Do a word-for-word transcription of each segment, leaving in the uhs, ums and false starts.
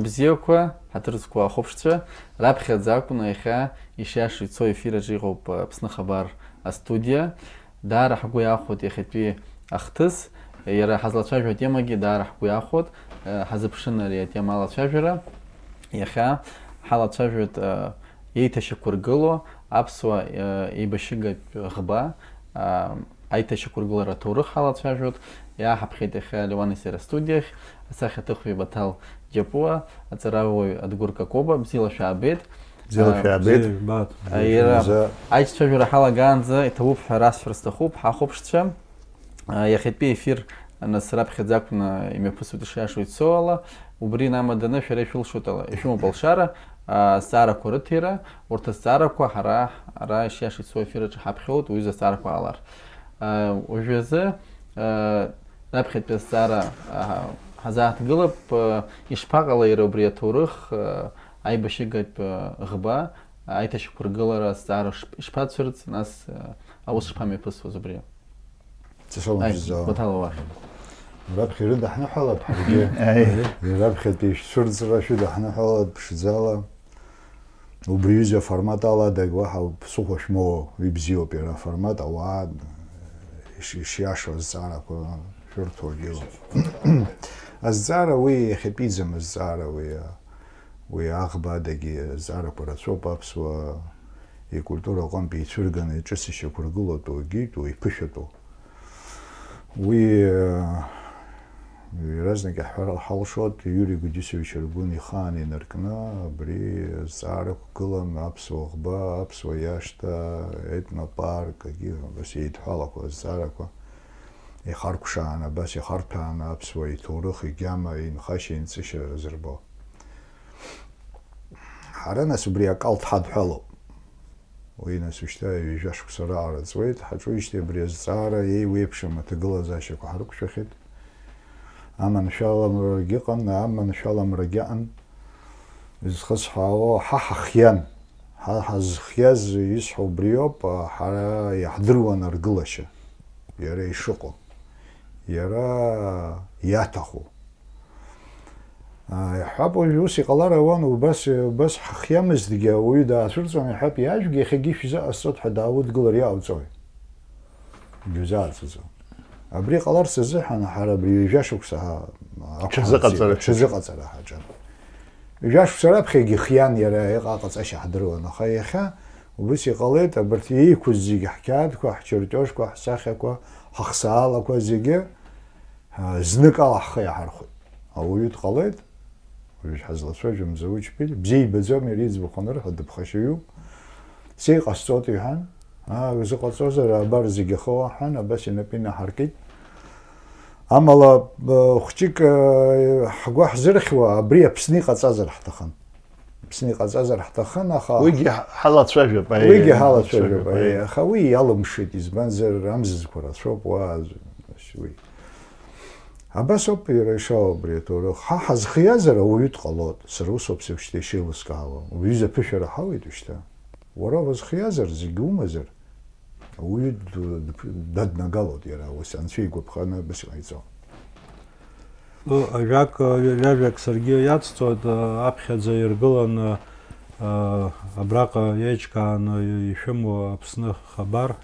Бзиақәа, ҳаҭыр зқәу ахәаԥшцәа, раԥхьаӡа акәны иахьа ишиашоу ицо ефир аҿы иҟоуп Аԥсны Хабар астудиа. Даара ҳгәы иахәоит иахьатәи ахҭыс, иара ҳазлацәажәо атемагьы даара ҳгәы иахәоит, ҳазыԥшын ари атема алацәажәара. Иахьа ҳалацәажәоит еиҭашьақәыргылоу аԥсуа еибашьыгатә ӷба, аиҭашьақәыргылара аҭоурых ҳалацәажәоит. Иааҳаԥхьеит иахьа Леуан Исер астудиахь асахьаҭыхҩы Баҭал Џьапуа, аҵарауаҩ Адгәыр Какоба. Бзиала шәаабеит. Бзиала А, шәаабеит. Бзиа жәбаҭ. А, иара Бзиа. Аиҿцәажәара ҳалагаанӡа иҭабуп ҳәа расҳәар сҭахуп ҳахәаԥшцәа. А, иахьатәи ефир, нас, раԥхьаӡа акәны имҩаԥысуеит ишиашоу ицо ала, убри инамаданы шәара ишәылшоит ала, ишәымоуп алшара, а, азҵаарақәа рыҭира, урҭ азҵаарақәа ҳара, ара ишиашоу ицо ефир аҿы ҳаԥхьоит, уҩыза азҵаарақәа ҟалар. А, уажәазы, а, раԥхьатәи азҵаара, а, ҳазааҭгылап, а, ишԥаҟалеи иара убри аҭоурых, а, аибашьыгатә, а, ӷба, аиҭашьақәыргылара азҵаара шп-, ишԥацәырҵ, нас, а, аус шԥамҩаԥысуаз убри? Ҵасоу Аи, мыжӡо. Баҭал уахь. Раԥхьа ирыдаҳныҳәалап ҳаргьы. Аи. Раԥхьатәи шәцәырҵра шәыдаҳныҳәалап ԥшӡала. Убри ҩыза аформат ала адагь уаҳа ԥсыхәа шәмоуа, уи бзиоуп иара аформат, ауаа иш-, ишиашоу азҵаарақәа шәырҭо агьыла. Азҵаара уи иахьатәиӡам азҵаара уи, а, уи аӷба адагьы азҵаарақәа рацәоуп аԥсуа икультура аҟынтә еицәырганы ҿыц ишьақәыргылатәу, егьитәу, иԥышәатәу. Уи, э, иаразнак иаҳҳәар ҳалшоит, Иури Гудисович Аргәын ихаан инаркны абри азҵаара ықәгылан, аԥсуа ӷба, аԥсуа иашҭа, етнопарк, егьи абас еидҳәалақәа, азҵаарақәа ихаркәшааны, абас ихарҭәааны аԥсуа иҭоурых, игьама, инхашьа, инҵышьа зырбо. Ҳара, нас, убри акалҭ ҳадҳәалоуп. Уи, нас, ушьҭа ҩажәа шықәса раҟара ҵуеит, ҳаҿуижьҭеи абри азҵаара еиуеиԥшым аҭагылазаашьақәа ҳрықәшәахьеит. Аманшәаламрагьы ыҟан, аманшәаламрагьы аан. Изхысҳәаауа, ҳа ҳахиан. Ҳа ҳазхиаз исҳәо убриоуп, ҳара иаҳдыруан аргылашьа, иара ишыҟоу, иара иаҭаху. Ааи, иҳәап, уажә ус иҟалар ауан, убас, убас ҳахиамызҭгьы ауаҩы даацәырҵуан, иҳәап, иажәгьы иахьагьы шәзыҟасҵоит ҳәа даауыдгылар иҟауҵои? Иузааҵаӡом. Абри ҟаларц азыҳәан ҳара абри ҩажәа шықәса ҳа-, ақәҳамҵеит, Аҽазыҟаҵара. Аҽазыҟаҵара ҳаҿын. Ҩажәа шықәса раԥхьагьы хиан иара, иҟа-, аҟаҵашьа ҳдыруан, аха иахьа убыс иҟалеит, абарҭ еиқәыз зегьы ҳқьаадқәа, ҳчертиожқәа, ҳсахьақәа, ҳахсаалақәа зегьы, а, зныкала ҳхы иаҳархәеит. Ауаҩы дҟалеит, уажә ҳазлацәажәо Мзауҷ Пил, бзиа ибаӡом, иара иӡбахә анырҳәа, дыԥхашьаҩуп. Сеиҟасҵоит, иҳәан, аа, узыҟаҵозар, абар зегьы ахы уаҳәан, абас инапы инаҳаркит. Амала, э, хәҷык, э, ҳгәы ҳзырхьуа, абри Аԥсны иҟаҵазар ҳҭахын. Аԥсны иҟаҵазар ҳҭахын, аха Уигьы ҳ-, ҳалацәажәап, аиеи, уигьы ҳалацәажәап, ҳалацәажәап, аиеи, аиеи. Аха уи иалымшеит, избанзар, амзызқәа рацәоуп, уа, уи. Абас ауп иара ишаауа абри аҭоурых. Ҳа ҳазхиазар ауаҩы дҟалоит, сара усоуп сышьҭа ишеилыскаауа. Уҩыза аԥышәара ҳауеит ушьҭа. Уара уазхиазар, зегь умазар, ауаҩы д-, д-, даднагалоит иара, ус анцәа игәаԥханы абас иҟаиҵо. Ну, ажәак, ҩажәак саргьы иацҵоит, аԥхьаӡа иргыланы, а, абраҟа еиҿкааны ишәымоу Аԥсны хабар,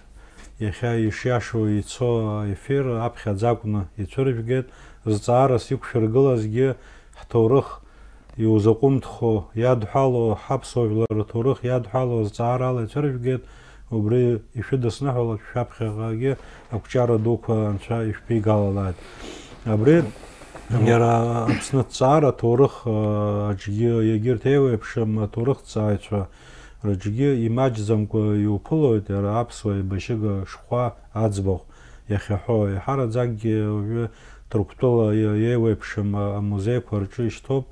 иахьа ишиашоу ицо аефир аԥхьаӡа акәны ицәыржәгеит, зҵаарас иқәшәыргылазгьы ҳҭоурых иузаҟәымҭхо, иадҳәало, ҳаԥсуа жәлар рҭоурых иадҳәало зҵаарала ицәыржәгеит, убри ишәыдысныҳәалап шәаԥхьаҟагьы ақәҿиара дуқәа Анцәа ишәԥигалалааит. Абри иара Аԥсны аҭҵаара аҭоурых, а, аҿгьы, егьырҭ еиуеиԥшым аҭоурыхҭҵааҩцәа рыҿгьы имаҷӡамкәа иуԥылоит иара аԥсуа еибашьыга шхәа аӡбахә иахьаҳәо. Еиҳараӡакгьы уажәы Ҭырқәтәыла иеиуеиԥшым амузеиқәа рҿы ишьҭоуп,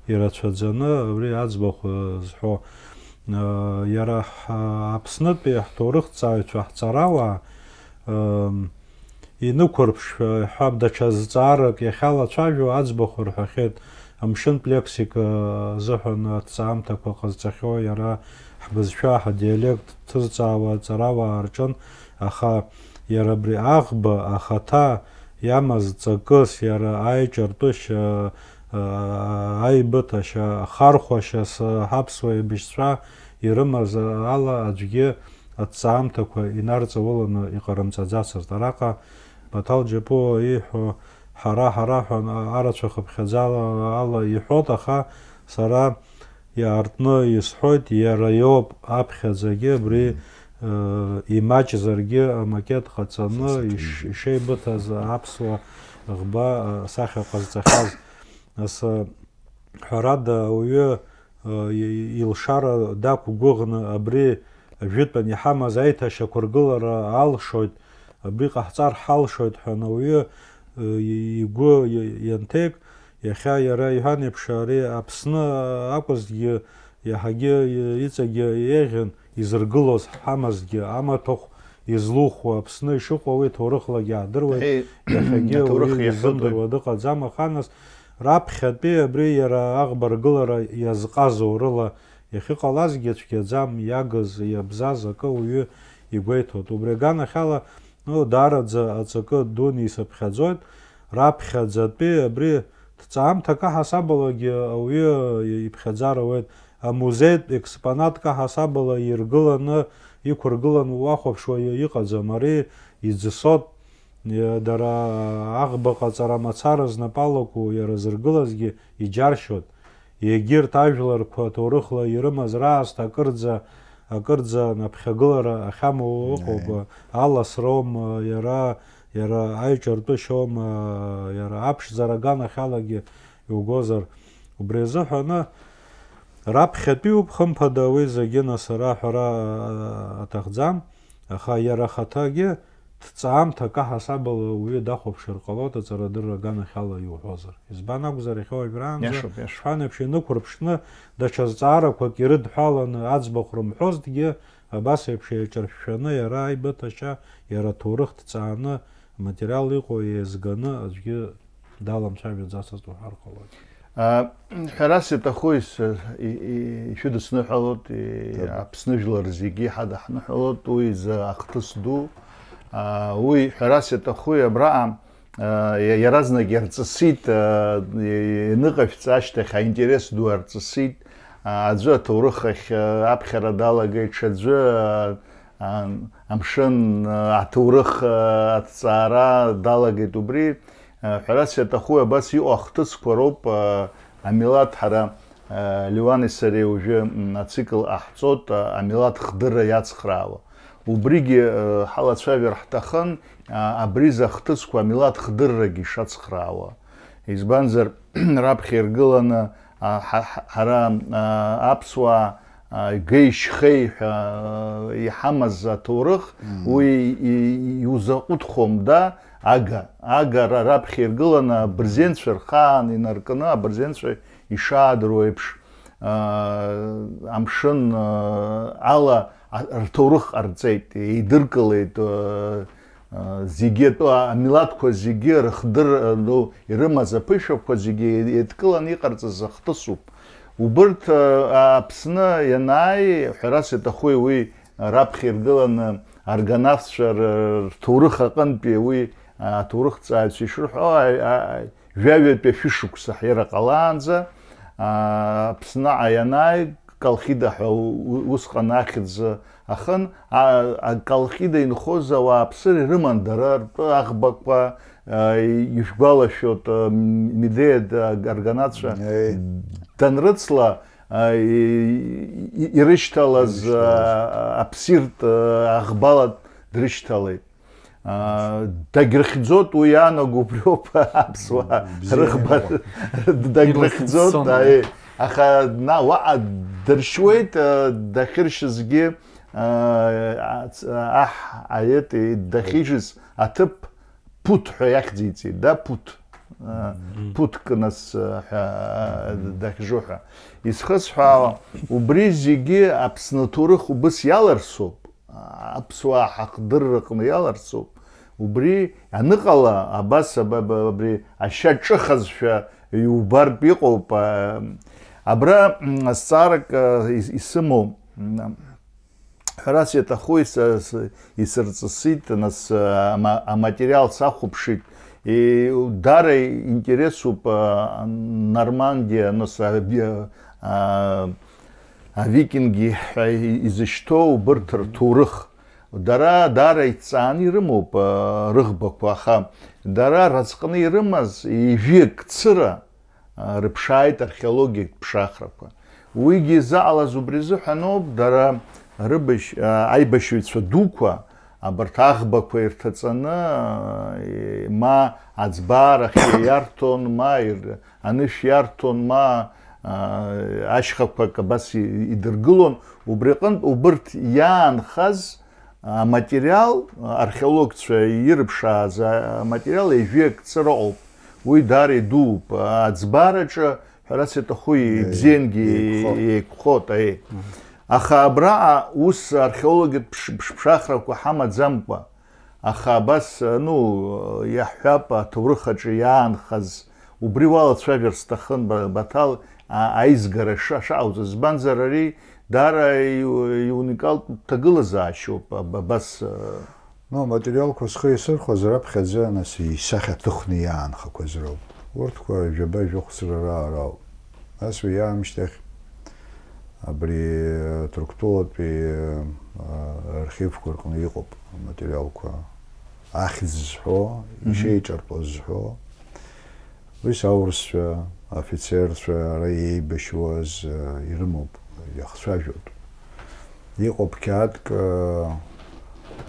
ирацәаӡаны абри аӡбахә зҳәо. Иара ҳ-, Аԥснытәи ҳҭоурыхҭҵааҩцәа, ҳҵарауаа, ам, инықәырԥшшәа, иҳәап, даҽа зҵаарак иахьалацәажәо аӡбахә рҳәахьеит, амшынтә лексика азыҳәан аҭҵаамҭақәа ҟазҵахьоу иара ҳбызшәа, ҳадиалект ҭызҵаауа аҵарауаа рҿын, аха иара абри аӷба ахаҭа иамаз ҵакыс, иара аиҿартәышьа, аибыҭашьа, ахархәашьа ҳаԥсуа еибашьцәа ирымаз ала аӡәгьы аҭҵаамҭақәа инарҵауланы иҟарымҵаӡацызт. Араҟа Баҭал Џьапуа ииҳәо ҳара, ҳара ҳәа арацәа хыԥхьаӡала ала иҳәоит, аха сара иаартны исҳәоит, иара иоуп аԥхьаӡагьы абри, э, имаҷзаргьы амакет ҟаҵаны ишеибыҭаз аԥсуа ӷба, э, сахьа ҟазҵахьаз. Ас, э, ҳәарада, ауаҩы, э, и-, илшара дақәгәыӷны абри ажәытәан иҳамаз аиҭашьақәыргылара алшоит, абри ҟаҳҵар ҳалшоит ҳәа ауаҩы, э, и-, игәы и-, ианҭеик, иахьа иара иҳәан еиԥш, ари Аԥсны акәызҭгьы, иаҳагьы иҵегьы еиӷьын, изыргылоз ҳамазҭгьы, амаҭәахә излухуа Аԥсны ишыҟоу уи ҭоурыхлагьы аадыруеит, Еи, иахьагьы аҭоурых уаҩы иаҳәоит уи. Изымдыруа дыҟаӡам, аха нас раԥхьатәи абри иара аӷба ргылара иазҟазоу рыла иахьыҟалазгьы цәгьаӡам, иагыз, иабзаз акы уаҩы игәеиҭоит. Убри аганахьала, ну, даараӡа аҵакы дуны исыԥхьаӡоит, раԥхьаӡатәи абри ҭҵаамҭак аҳасабалагьы ауаҩы иԥхьаӡар ауеит, амузеитә експонатк аҳасабала иргыланы, иқәыргыланы уахәаԥшуа иҟаӡам, ари иӡсоит, дара аӷба ҟаҵара мацара знапы алаку иара зыргылазгьы иџьаршьоит. Егьырҭ ажәларқәа ҭоурыхла ирымаз раасҭа акырӡа, акырӡа наԥхьагылара ахьамоу ыҟоуп, Аиеи. Аласроума, иара, иара аиҿартәышьоума, иара аԥшӡара аганахьалагьы иугозар, убри азыҳәаны раԥхьатәиуп, хымԥада, уи зегьы нас ара аҳәара, а, аҭахӡам, аха иара ахаҭагьы ҭҵаамҭак аҳасабала уаҩы дахәаԥшыр ҟалоит, аҵарадырра аганахьала иуҳәозар. Избан акәзар, иахьа уажәраанӡа Иашоуп, иашоуп. Шҳәан еиԥш инықәырԥшны, даҽа зҵаарақәак ирыдҳәаланы аӡбахә рымҳәозҭгьы, абас еиԥш еиҿыршәшәаны иара аибыҭашьа, иара аҭоурых ҭҵааны, аматериал иҟоу еизганы аӡәгьы даламцәажәаӡацызт уҳәар ҟалоит. А, ҳәарас иаҭаху ис-, и-, и-, ишәыдысныҳәалоит, и-, Ҭабуп. Аԥсны жәлар зегьы иҳадаҳныҳәалоит, уи изы ахҭыс ду. А, уи ҳәарас иаҭаху абраҟа, а, иа-, иаразнак иарҵысит, а, и-, ианыҟашәҵа ашьҭахь аинтерес ду арҵысит. А, аӡәы аҭоурых ахь, а, аԥхьара далагеит, ҽаӡәы, а, а, амшын, а, аҭоурых, а, аҭҵаара далагеит. Убри, а, ҳәарас иаҭаху абас иҟоу ахҭысқәа роуп, а, амилаҭ ҳара, а, Леуани сареи уажәы, м, ацикл ҟаҳҵоит, а, амилаҭ хдырра иацхраауа. Убригьы, а, ҳалацәажәар ҳҭахын, а, абри захҭысқәа амилаҭ хдыррагьы ишацхраауа. Избанзар, раԥхьа иргыланы, а, ҳа-, ҳа-, ҳара, а, аԥсуаа, а, геи-шьхеи ҳәа, а, иҳамаз аҭоурых, Мм. Уи и-, и-, иузаҟәыҭхом, да, ага, агара раԥхьа иргыланы абырзенцәа рхаан инаркны, абырзенцәа ишаадыруа еиԥш, а, амшын, а, ала, а, рҭоурых ҟарҵеит, еидыркылеит, а, а, зегьы атәы, амилаҭқәа зегьы рыхдыр-, а, ну, ирымаз аԥышәақәа зегьы еидкыланы иҟарҵаз ахҭысуп. Убырҭ, а, Аԥсны ианааи, ҳәарас иаҭахуи уи раԥхьа иргыланы арганавтцәа р-, рҭоурых аҟынтәи уи, а, аҭоурыхҭҵааҩцәа ишырҳәо, а, а, Жәаҩатәи ашәышықәса ҳира ҟалаанӡа, аа, Аԥсныҟа ианааи, Колхида ҳәа у-, у-, усҟан ахьӡ ахын, а, а, Колхида инхоз ауааԥсыра ирыман дара ртәы аӷбақәа, а, ишәгәалашәоит, а, Медеиа д-, арганацәа Еи. Данрыцла, а, и-, и-, ирышьҭалаз, Ирышьҭалаз. А, аԥсирт, а, аӷбала дрышьҭалеит. Аа, дагьрыхьӡоит, уи иаанаго убриоуп аԥсуаа Бзиа рыхба. Иҟоуп. Дагьрыхьӡоит, Илахьӡон. Аи. Аха, на, уаҟа дыршьуеит, а, дахьыршьызгьы, а, ац-, аҳ, аиети дахьижыз аҭыԥ Ԥуҭ ҳәа иахьӡиҵеит, да, Ԥуҭ. А, Мм. Ԥуҭк нас, а, ҳәа, а, Мм. Дахьжу ҳәа. Исхысҳәаауа, убри зегьы Аԥсны аҭоурых убыс иаларсуп. Аԥсуаа ҳахдырраҟны иаларсуп. Убри аныҟала, абас аба-, ба-, абри ашьа ҿыхазшәа иубартә иҟоуп. А, абра, м, азҵаарак, а, ис-, исымоу, м, ҳәарас иаҭаху ис-, с-, исырҵысит, нас, а, ама-, аматериал сахәаԥшит, Даара интересуп Нормандиа, нас, авикинги ҳәа изышьҭоу убырҭ рҭоурых. Дара даара иҭҵааны ирымоуп рыӷбақәа, аха дара разҟны ирымаз ижәҩык цыра рыԥшааит археологиатә ԥшаахрақәа. Уигьы изаҟалаз убри азыҳәаноуп, дара рыбашь-, аибашьыҩцәа дуқәа абарҭ аӷбақәа ирҭаҵаны, ма аӡбаарахь иарҭон, ма ир-, анышә иарҭон, ма, а, ашьхақәак абас и-, идыргылон. Убри аҟынтә убырҭ иаанхаз аматериал, археологцәа ирыԥшааз аматериал ижәҩык цыра ыҟоуп. Уи даара идууп. Аӡбараҿы, ҳәарас иаҭаху, ибзиангьы еиқәхоит, аиеи. Аха абраҟа ус археологиатә ԥш-, ԥш-, ԥшаахрақәа ҳамаӡамкәа, аха абас, ну, иаҳҳәап, аҭоурых аҿы иаанхаз, убри уалацәажәар сҭахын, Ба-, Баҭал, а-, аизгара ша-, шаҟауҵаз, избанзар, ари даара иу-, иуникалтә ҭагылазаашьоуп, аб-, абас, а. Ну, аматериалқәа схы исырхәаз раԥхьаӡа, нас, исахьаҭыхны иаанхақәаз роуп. Урҭқәа жәаба-жәохә цыра раара ауп. Нас уи аамышьҭахь абри Ҭырқәтәылатәи, а, архивқәа рҟны иҟоуп аматериалқәа, ахьӡ зҳәо, ишеиҿартәоз зҳәо. Уи саурсцәа, афицерцәа ара иеибашьуаз, э, ирымоуп, иахцәажәоит. Иҟоуп қьаадк, э,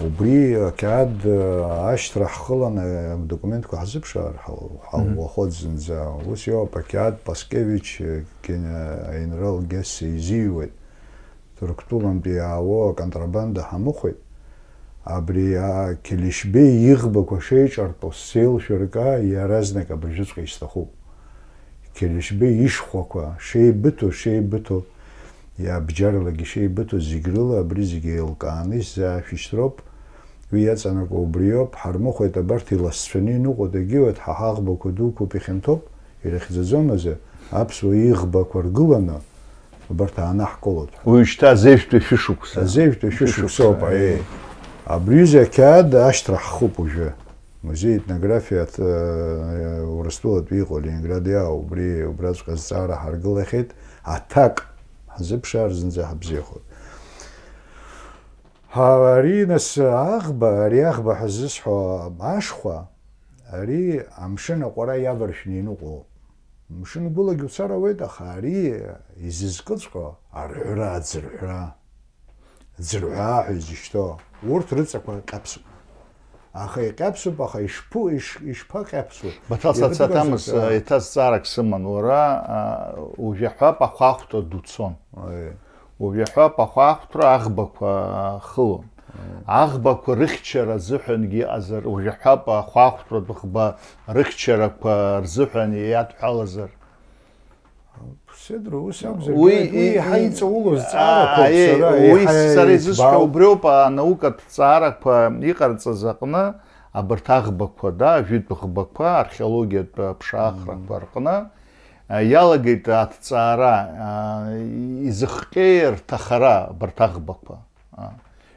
убри ақьаад, э, ашьҭра ҳхыланы адокументқәа ҳзыԥшаар, ҳа-, ҳа-, Мгм. Уахоит зынӡа. Ус иоуп ақьаад Паскевич, э, Кения-, аинрал Гессе изиҩуеит. Ҭырқәтәылантәи иаауа аконтрабанда ҳамыхәеит. Абри, а, Келешбеи иӷбақәа шеиҿартәоу сзеилшәырка, иаразнак абыржәыҵәҟьа исҭахуп. Келешбеи ишхәақәа шеибыҭоу, шеибыҭоу, иабџьарлагьы шеибыҭоу, зегь рыла абри зегь еилкааны исзаашәышьҭроуп. Уи иаҵанакуа убриоуп, ҳармыхәеит, абарҭ иласцәаны иныҟәоит, егьиуеит, ҳа ҳаӷбақәа дуқәоуп, ихьанҭоуп, ирыхьӡаӡомазар, аԥсуа иӷбақәа ргыланы, убарҭ аанаҳкылоит ҳәа. Уажәшьҭа азеижәтәи шәышықәса. Азеижәтәи шәышықәсоуп, шәышықәса, аиеи. Аиеи. Абри аҩыза ақьаад ашьҭра ҳхуп уажәы. Музеи етнографиа аҭ-, Урыстәылатәи иҟоу Ленинград иаау, убри, убраҵәҟьа азҵаара ҳаргылахьеит, аҭак ҳзыԥшаар зынӡа ҳабзиахоит. Ҳа, ари нас аӷба, ари аӷба ҳәа ззысҳәо ашхәа, ари амшын аҟәара иаваршәны иныҟәо. Мшынгәылагьы уцар ауеит, аха ари изызкыҵәҟьо арҳәра, аӡырҳәра, ӡырҳәаа ҳәа изышьҭоу, урҭ рыҵақәа ҟьаԥсуп. Аха иҟьаԥсуп, аха ишԥу-, иш-, ишԥаҟьаԥсу? Баҭал, са Иабатәу саҭамыз, азы, еиҭазҵаарак сыман, уара, а, ужәаҳәап ахәаахәҭра дуцон. Аиеи. Ужәаҳәап ахәаахәҭра аӷбақәа хылон. Аиеи. Аӷбақәа рыхьчара азыҳәангьы иҟазар, ужәаҳәап ахәаахәҭратә ӷба рыхьчарақәа рзыҳәан иадҳәалазар? Седро, ус акәзар, уи, уи иаҳа и-, иҵаулоу зҵаарақәоуп, аиеи, сара уи иаҳа сара изысҳәо избауп. Убриоуп, анаукатә ҵаарақәа иҟарҵаз аҟны абарҭ аӷбақәа, да, ажәытә ӷбақәа, археологиатә ԥшаахрақәа Мм. рҟны, а, иалагеит аҭҵаара, а, изыхҟьеи рҭахара абарҭ аӷбақәа. А,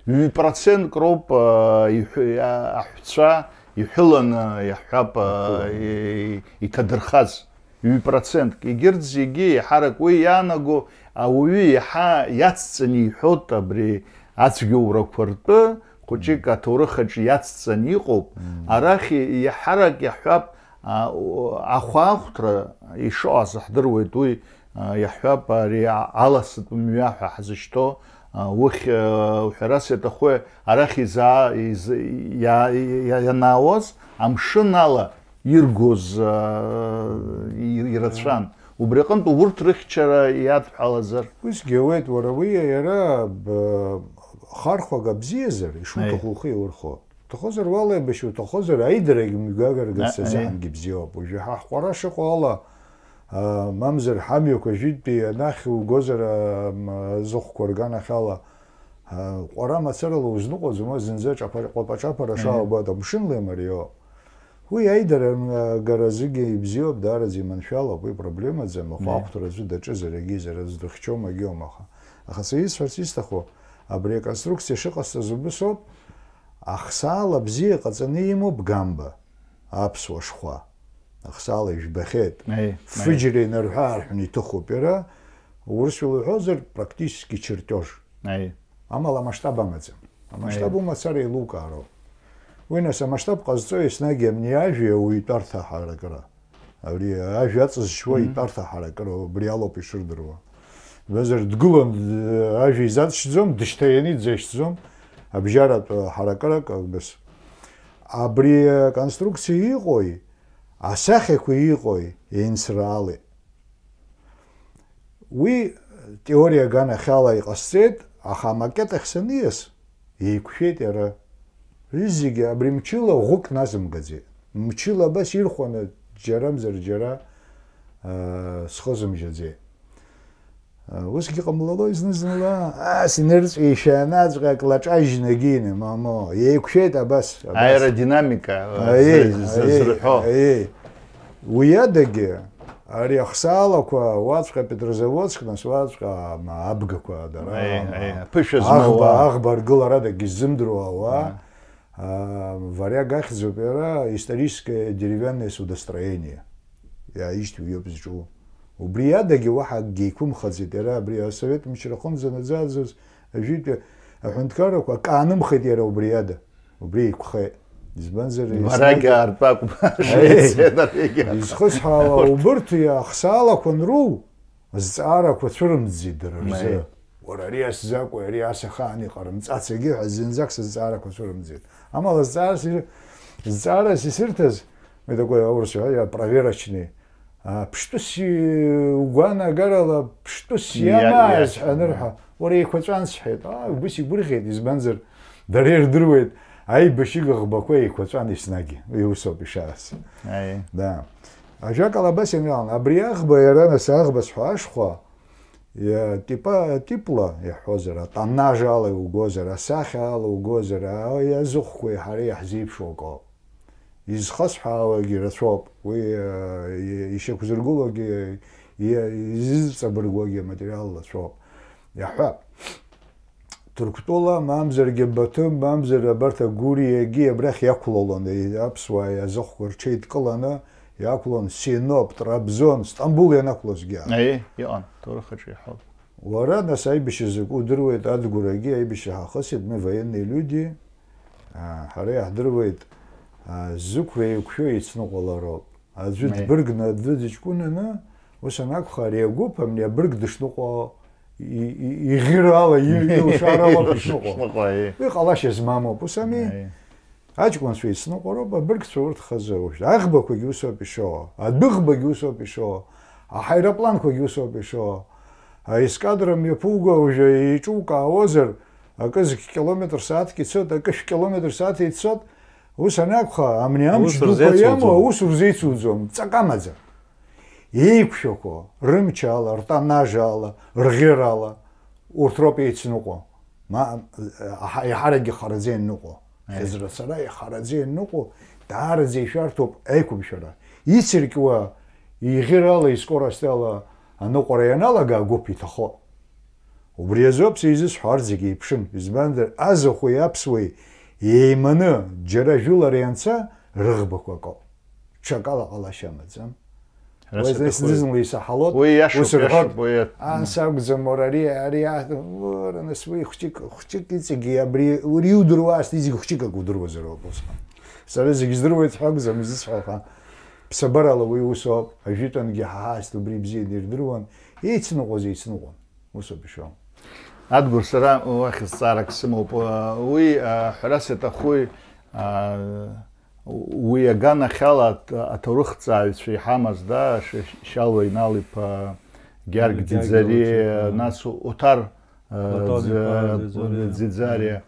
ҩ-процентк роуп, а, иҳәы-, а, аҳәцәа иҳәыланы, иаҳҳәап, а, Аҳәыланы. и-, иҭадырхаз. Ҩ-процентк. Егьырҭ зегьы еиҳарак уи иаанаго ауаҩы иаҳа иацҵаны иҳәоит абри ацәгьоурақәа ртәы, хәыҷык аҭоурых аҿы иацҵаны иҟоуп. Мм. Арахь иаҳарак иаҳҳәап, а, у-, ахәаахәҭра ишыҟаз ҳдыруеит, уи, а, иаҳҳәап, ари а-, аласатә мҩа ҳәа ҳзышьҭоу, а, ухь, а, уҳәарас иаҭаху, арахь изаа-, из-, иа-, иа-, ианаауаз амшын ала иргоз, а, ир-, ирацәан. Убри аҟынтә урҭ рыхьчара иадҳәалазар? Усгьы ауеит, уара уи иара б-, хархәага бзиазар, ишуҭаху Аиеи. Ухы иурхо. Уҭахозар уалеибашьы, уҭахозар аидарагь мҩагарагац А, аиеи. Азыҳәангьы бзиоуп. Уажәы ҳа ҳҟәара шыҟоу ала, а, мамзар ҳамҩақәа жәытәтәи анахь угозар, а, м, зыхәқәа рганахьала, а, ҟәара мацарала узныҟәаӡом, уа зынӡа ҿаԥа-, ҟәапа-ҿаԥара Аиеи. Шааугоит, амшын леимариоуп. Уи аидара, м, гара азыгьы ибзиоуп, даараӡа иманшәалоуп, уи проблемаӡам, ахәаахәҭра аӡәы даҿызар, егьизар, аӡә дыхьчом, агьиом, аха. Аха сара исҳәарц исҭаху, абри аконструкциа шыҟасҵаз убыс ауп, ахсаала бзиа ҟаҵаны имоуп Гамба. аԥсуа шхәа. Ахсаала ижәбахьеит. Аи, аи. Фыџьра инарҳәы-аарҳәны иҭыхуп иара, урысшәала уҳәозар, практически чертеж. Аи. Амала амасштаб амаӡам. Амасштаб Аи. Умацара еилукаароуп. Уи нас амасштаб ҟазҵо еснагь абни ажәеи ауаҩытәарҭа аҳаракыра. Абри ажәа аҵызшьуа Мгм. итәарҭа аҳаракыра убри алоуп ишырдыруа. Избанзар, дгылан, д-, ажәа изаҵшьӡом, дышьҭаианы идзашьҭӡом, абжьаратә ҳаракырак, акбыс. Абри аконструкциа иҟои, асахьақәа иҟои еинсраалеит. Уи теориа аганахьала иҟасҵеит, аха амакет ахь саниас, еиқәшәеит иара. Уи зегьы абри мчыла ӷәык назымгаӡеит. Мчыла абас ирхәаны џьарамзар џьара, аа, схызымжьаӡеит. Усгьы ҟамлалои зны-зынла, ас инырҵәишәа анаҵәҟьа клаҿажьны агьины, мамо, еиқәшәеит абас, абас. Аеродинамика, Аиеи, з-, з-, аиеи, зырҳәо. Аиеи. Уи адагьы, ари ахсаалақәа уаҵәҟьа Петрозаводск, нас уаҵәҟьа, ма, абгақәа дара, Аиеи, ма, аиеи, аԥышәа аӷба, змоуа. Аӷба аргыларадагьы ззымдыруа ауаа, Аиеи. А, вариаг ахьӡуп иара, историческое деревянное судостроение. Иааишьҭу иоуп зҿу. Убри адагьы уаҳа акгьы еиқәымхаӡеит иара, абри асовет мчра аҟынӡа наӡаӡоз ажәытәи аҳәынҭқаррақәа акы аанымхеит иара убри ада. Убри еиқәхеит. Избанзар, Варагь еснагь аартәакәым, Аиеи. Швециа, Норвегиа. Изхысҳәаауа, Урҭ. Убырҭ иахсаалақәа анроу, зҵаарақәа цәырымӡит дара рзы. Аиеи. Уара, ари ас закәи, ари ас ахаан иҟарымҵаци ҳәа зынӡак сызҵаарақәа цәырымӡеит. Амала зҵаарас ир-, зҵаарас исырҭаз, уи такой аурысшәа, я, проверочный, а, ԥштәыс и-, угәанагарала ԥштәыс Иа-, иамаз иа-, ҳәа анырҳәа, уара, еиқәаҵәан сҳәеит. Аа, убыс игәырӷьеит, избанзар, дара ирдыруеит, аибашьыга ӷбақәа еиқәаҵәан еснагь. Уи усоуп ишааз. Аиеи. Да. Ажәакала, абас ианалан, абри аӷба, иара нас аӷба сҳәо ашхәа, Иа-, типа, типла иаҳҳәозар, атоннаж ала иугозар, асахьа ала угозар, а, иазыхәқәеи ҳареи иаҳзеиԥшу акоуп. Изхысҳәаауагьы рацәоуп, уи, а, и-, ишьақәзыргылогьы, и-, изыҵабыргуагьы аматериал рацәоуп. Иаҳҳәап, Ҭырқәтәыла, мамзаргьы Баҭым, мамзар абарҭ агәыриагьы абрахь иақәлалон, и-, аԥсуаа иазыхәқәа рҽеидкыланы, Иақәлон Синоп, Трабзон, Стамбул ианақәлозгьы. Аиеи, иҟан, ҭоурых аҿы иаҳауп. Уара, нас, аибашьра закәу удыруеит, Адгәырагьы аибашьра ҳахысит, мы военные люди, а, ҳара иаҳдыруеит, а, зықәра еиқәшәо еицныҟәалароуп. Аӡәы Аиеи. Дбыргны, аӡәы дыҷкәынаны, ус анакәха, ари агәыԥ, абни абырг дышныҟәо, и-, и-, иӷьырала, и-, илшарала дышныҟәо. Дышныҟәо, аиеи. Уи ҟалашьа змамоуп, ус ами? Аиеи. Аҷкәынцәа еицныҟәароуп, абыргцәа урҭ хазы уажә. Аӷбақәагьы усоуп ишоуа, адәыӷбагьы усоуп ишоуа, аҳаирпланқәагьы усоуп ишоуа. Аескадра мҩаԥуго уажәы еиҿукаауазар, акы зқь километр сааҭк ицоит, акы шә километр сааҭ ицоит. Ус анакәха, амни амч Аус дуқәа рзеицуӡом. Иамоу аус рзеицуӡом, ҵак амаӡам. Еиқәшәақәо, рымчала, ртоннажала, рӷьырала, урҭ роуп еицныҟәо. Ма, аҳа-, иаҳаракгьы хараӡа ианныҟәо. Аиеи. Хьыӡрацара ихараӡа ианныҟәо, даараӡа ишәарҭоуп аиқәымшәара. Ицыркьуа, иӷьырала, искоростала аныҟәара ианалага агәыԥ иҭахо. Убри азоуп са изысҳәо, арҭ зегьы еиԥшым. Избанзар, азахәеи аԥсуеи еиманы џьара жәылара ианца, рыӷбақәа акоуп. Ҽакала ҟалашьа амаӡам. Ҳәарас Уи аҭахуи? Зны-зынла исаҳалоит, Уи иашоуп, ус рҳәоит, иашоуп, уи иа-, Анс акәӡам, уара, ари, ари, а-, уара, нас уи хәҷык, хәҷык иҵегьы абри, уи иудыруа ас иҵегь хәҷык акы удыруазароуп усҟан. Сара зегь здыруеит ҳәа акәӡам изысҳәо, аха ԥсабарала уи усоуп, ажәытәангьы ҳа ҳаасҭа убри ибзианы ирдыруан, еицныҟәоз еицныҟәон. Усоуп ишыҟоу. Адгәыр, сара уахь зҵаарак сымоуп. Уи, а, ҳәарас иаҭахуи, а, уи аганахьала аҭ-, аҭоурыхҭҵааҩцәа иҳамаз, да, Ш-, Шьалуа Инал-иԥа Гьаргь Гьаргь Ӡиӡари, Ӡиӡари, нас Оҭар, а, Платон Ӡ-, иԥа Ӡиӡари. Ӡиӡари.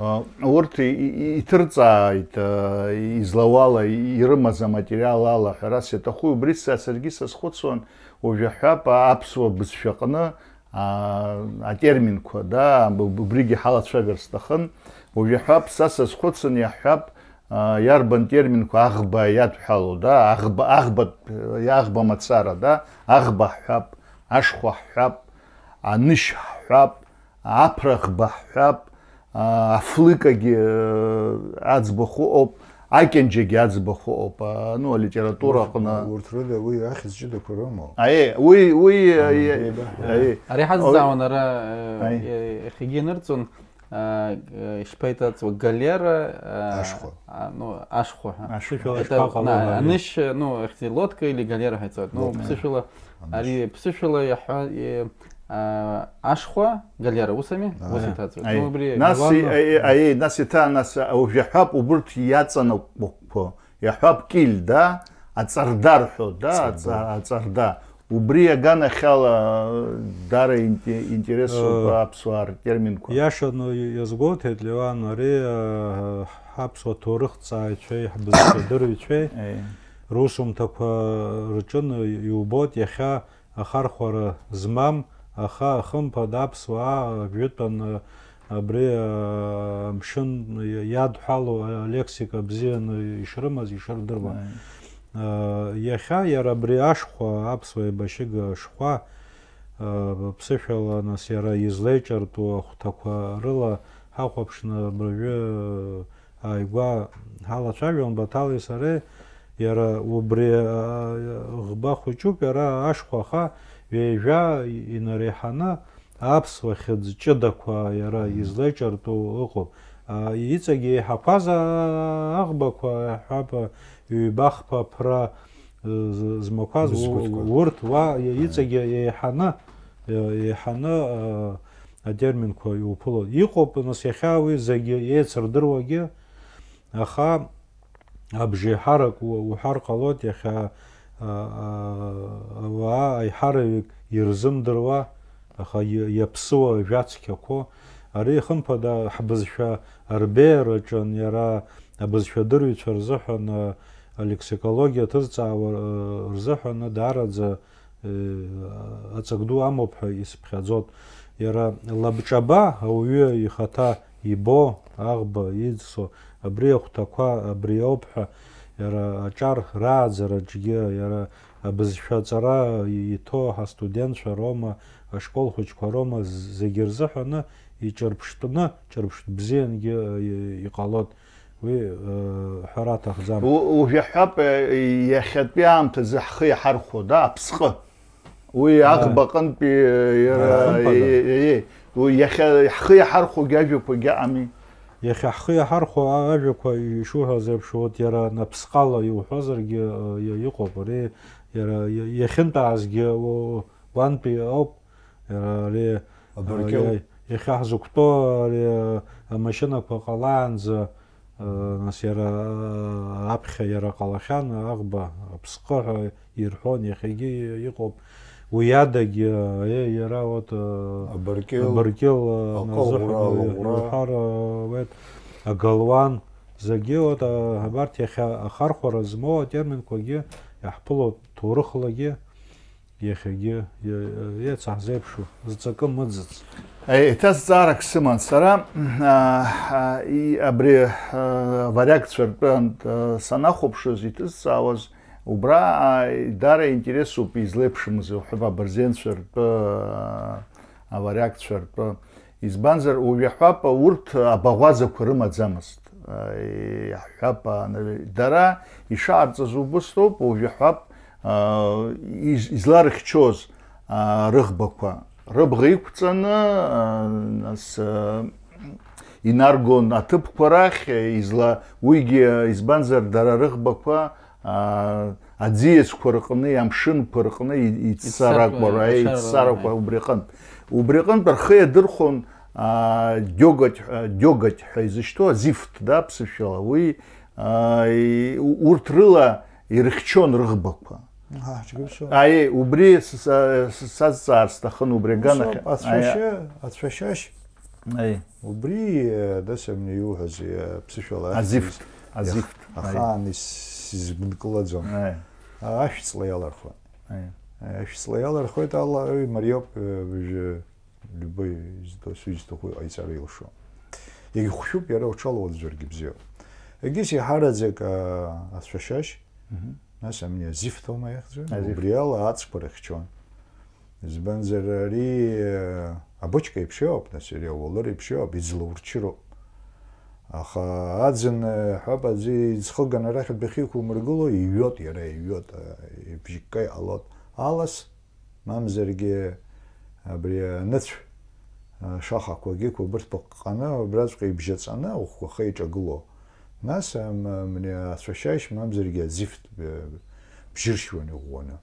А, урҭ и-, и-, иҭырҵааит, а, излауала ирымаз аматериал ала, ҳәарас иаҭахуи, убри са-, саргьы сазхәыцуан, уажә аҳәап, аԥсуа бызшәаҟны, а, атерминқәа, да, б-, б-, убригьы ҳалацәажәар сҭахын. Уажә иаҳҳәап, са сазхәыцын, иаҳҳәап, а, иарбан терминқәа аӷба иадҳәало, да, аӷба, аӷбатә, аӷба мацара, да, аӷба ҳҳәап, ашхәа ҳҳәап, анышь ҳҳәап, аԥра ӷба ҳҳәап, а, афлыкагьы, а, аӡбахә ыҟоуп, Акьанџьагьы аӡбахә ыҟоуп, а, ну, алитература Урҭ, аҟны. Урҭ рыда уи ахьӡ ҷыдақәа рымоуп. Аиеи, уи, уи, Амгеиба. Аиеи. Ари ҳазҵаауан ара, э, Аиеи. Э, иахьагьы инырҵон, э, э, ишԥаиҭаҵуа, галера, э, Ашхәа. А, ну, ашхәа, ҳәа. Ашхәа. Ԥсышәала Это, ишԥаҟало, на, галера? Анышь, э, ну, ахьӡ-, лодка или галера ҳәа иҵоит. Ну, Лодка. Ԥсышәала, Анышь. Ари ԥсышәала иаҳҳәа-, э, а, ашхәа, галера, ус ами? Ус Аиеи. Иҭаҵуеит. Аиеи. Ну, убри Нас, Иван- и-, аи-, аиеи, нас иҭа-, нас, а, уажәаҳәап, убырҭ иаҵанакуақәо. Иаҳҳәап, киль, да? Аҵарда рҳәо, да? Аҵарда. Аҵа-, аҵарда. Убри аганахьала, дара инте-, интересуп Э. аԥсуаа ртерминқәа. Иашаны иазгәоуҭеит, Леуан, ари, э, ҳаԥсуа ҭоурыхҭҵааҩцәеи ҳбызшәадырҩцәеи Аиеи. Русумҭақәа рҿы иубоит иахьа ахархәара змам, аха, хымԥада, аԥсуаа жәытәан, а, абри, а, амшын иадҳәало алексика бзианы ишрымаз, ишырдыруа. Аи. А, иахьа иара абри ашхәа, аԥсуа еибашьыга ашхәа, а, ԥсышәала, нас, иара излеиҿартәу ахәҭақәа рыла ҳахәаԥшны абыржәы, ааигәа ҳалацәажәон Баҭали сареи, иара убри, а, ӷба хәыҷуп, иара ашхәа, аха ҩажәа инареиҳаны аԥсуа хьыӡ ҷыдақәа иара Мгм. Излеиҿартәу ыҟоуп. А, иҵегь еиҳақәаз, а, аӷбақәа, иаҳҳәап, ҩба-хԥа ԥра, э, з-, змақәаз, у-, Бызқәаҵәҟьа. Урҭ уа иҵегь еиҳаны, э, еиҳаны, а, атерминқәа иуԥыло. Иҟоуп, нас, иахьа уи зегьы еицырдыруагьы, аха абжеиҳарак у-, уҳәар ҟалоит, иахьа, а, а, ауаа аиҳараҩык ирзымдыруа, аха и-, иаԥсыуа ажәа цқьақәоу. Ари, хымԥада, ҳбызшәа арбеиараҿын, иара абызшәадырҩцәа рзыҳәан, а, алексикологиа ҭызҵаауа, а, рзыҳәан даараӡа Аҵак ду амоуп ҳәа исыԥхьаӡоит. Иара лабҿаба ауаҩы ихаҭа ибо, аӷба иӡсо, абри ахәҭақәа абри ауп ҳәа, иара аҿар рааӡараҿгьы, иара абызшәа аҵара иҭо ҳастудентцәа роума, ашкол хәыҷқәа роума, зегьы рзыҳәаны иҿырԥштәны, ҿырԥштә бзиангьы иҟалоит. Уи, э, ҳәара аҭахӡам. У-, ужәаҳәап, э, иахьатәи аамҭазы ҳхы иаҳархәо, да, аԥсҟы. Уи Ааи. Аӷба аҟынтәи, э, иара, Ааи. Э, э, э, уи иахьа ҳхы иаҳархәогьы ажәақәагьы ыҟами. Иахьа ҳхы иаҳархәо а-, ажәақәа ишуҳәаз еиԥш, вот иара наԥсҟала иуҳәозаргьы, э, иа-, иҟоуп. Ари иара иа-, иахьынтәаазгьы у-, уантәи ауп. Иара ари, Абыркьыл. Иа-, иахьа ҳзықәтәоу ари, а, амашьынақәа ҟалаанӡа, а, нас иара, а, аԥхьа иара ҟалахьан, аӷба, аԥсҟы ҳәа ирҳәон, иахьагьы иҟоуп. Уи адагьы, а, иара вот, а, Абыркьыл, Абыркьыл, а, Акылӷәра, назыҳәа, Алыӷәра. Иуҳәар, а, уеит, агалуан, зегьы вот, а, абарҭ иахьа ахархәара змоу атерминқәагьы иаҳԥылоит ҭоурыхлагьы. Иахьагьы, иа-, иац ҳзеиԥшу, зҵакы мыӡыц. Еиҭа зҵаарак сыман сара, а, а, и-, абри, а, аваракцәа ртәы, а, санахәаԥшыз, иҭызҵаауаз, убра, а, дара интересуп излеиԥшымыз, уҳәап, абырзенцәа ртәы, а, аваракцәа ртәы. Избанзар, уажәаҳәап, урҭ абаӷәазақәа рымаӡамызт. Иаҳҳәап, ан-, дара ишаҟарҵаз убыс роуп, уажәаҳәап, из-, изларыхьчоз, рыӷбақәа. Рыбӷа иқәҵаны, нас, инаргон аҭыԥқәа рахь, изла-, уигьы, избанзар, дара рыӷбақәа, аа, аӡиасқәа рҟны, амшынқәа рҟны и-, иццаракәа, Иццаракәа, ра-, иццаракәа, иццаракәа, аи. Убри аҟынтә. Убри аҟынтә рхы иадырхәон, аа, дёготь, аа, дёготь ҳәа изышьҭоу азифт, да, ԥсышәала. Уи, аа, и-, у-, урҭ рыла ирыхьчон рыӷбақәа. Аҳа, џьгәышьо. Аиеи, убри с-, с-, с-, сазҵаар сҭахын, убри аганахь. Ацәашьы, ацәашьашь. Аиеи. Убри, э, дасамни иуҳәаз, э, ԥсышәала Азифт, ахьӡ-, азифт, иах-, ахаан ис-, сизгәынкылаӡом. Аи. А, ашәҵла иалархуан. Аи. Э, ашәҵла иалархуеит, ала, ой, мариоуп, э, быжьы, любой изҭо-, сизҭаху иҟаиҵара илшо. Иагьхәшәуп, иара уҽалоуӡәыргьы бзиоуп. Егьыс иҳараӡак, а, ацәашьашь, Мгм. Нас амни азифт аума иахьӡу? Азифт. Убри ала аҵәқәа рыхьчон. Избанзар, ари, э, абочка еиԥш иоуп, нас ари ауалыр еиԥш иоуп, иӡлаурчыроуп. Аха аӡын, ҳәап, аӡы иӡхыганы арахь адәахьы иқәумыргыло, иҩуеит иара, иҩуеит, ибжьыкка иҟалоит. Алас, мамзаргьы абри аныцә, шахақәагьы, қәа бырҭқәак ҟаны, убраҵәҟьа ибжьаҵаны, ахәқәа ахы иҿагыло. Нас, ам-, амни ацәашьаишь, мамзаргьы аӡифтә, бжьыршьуан иӷәӷәаны.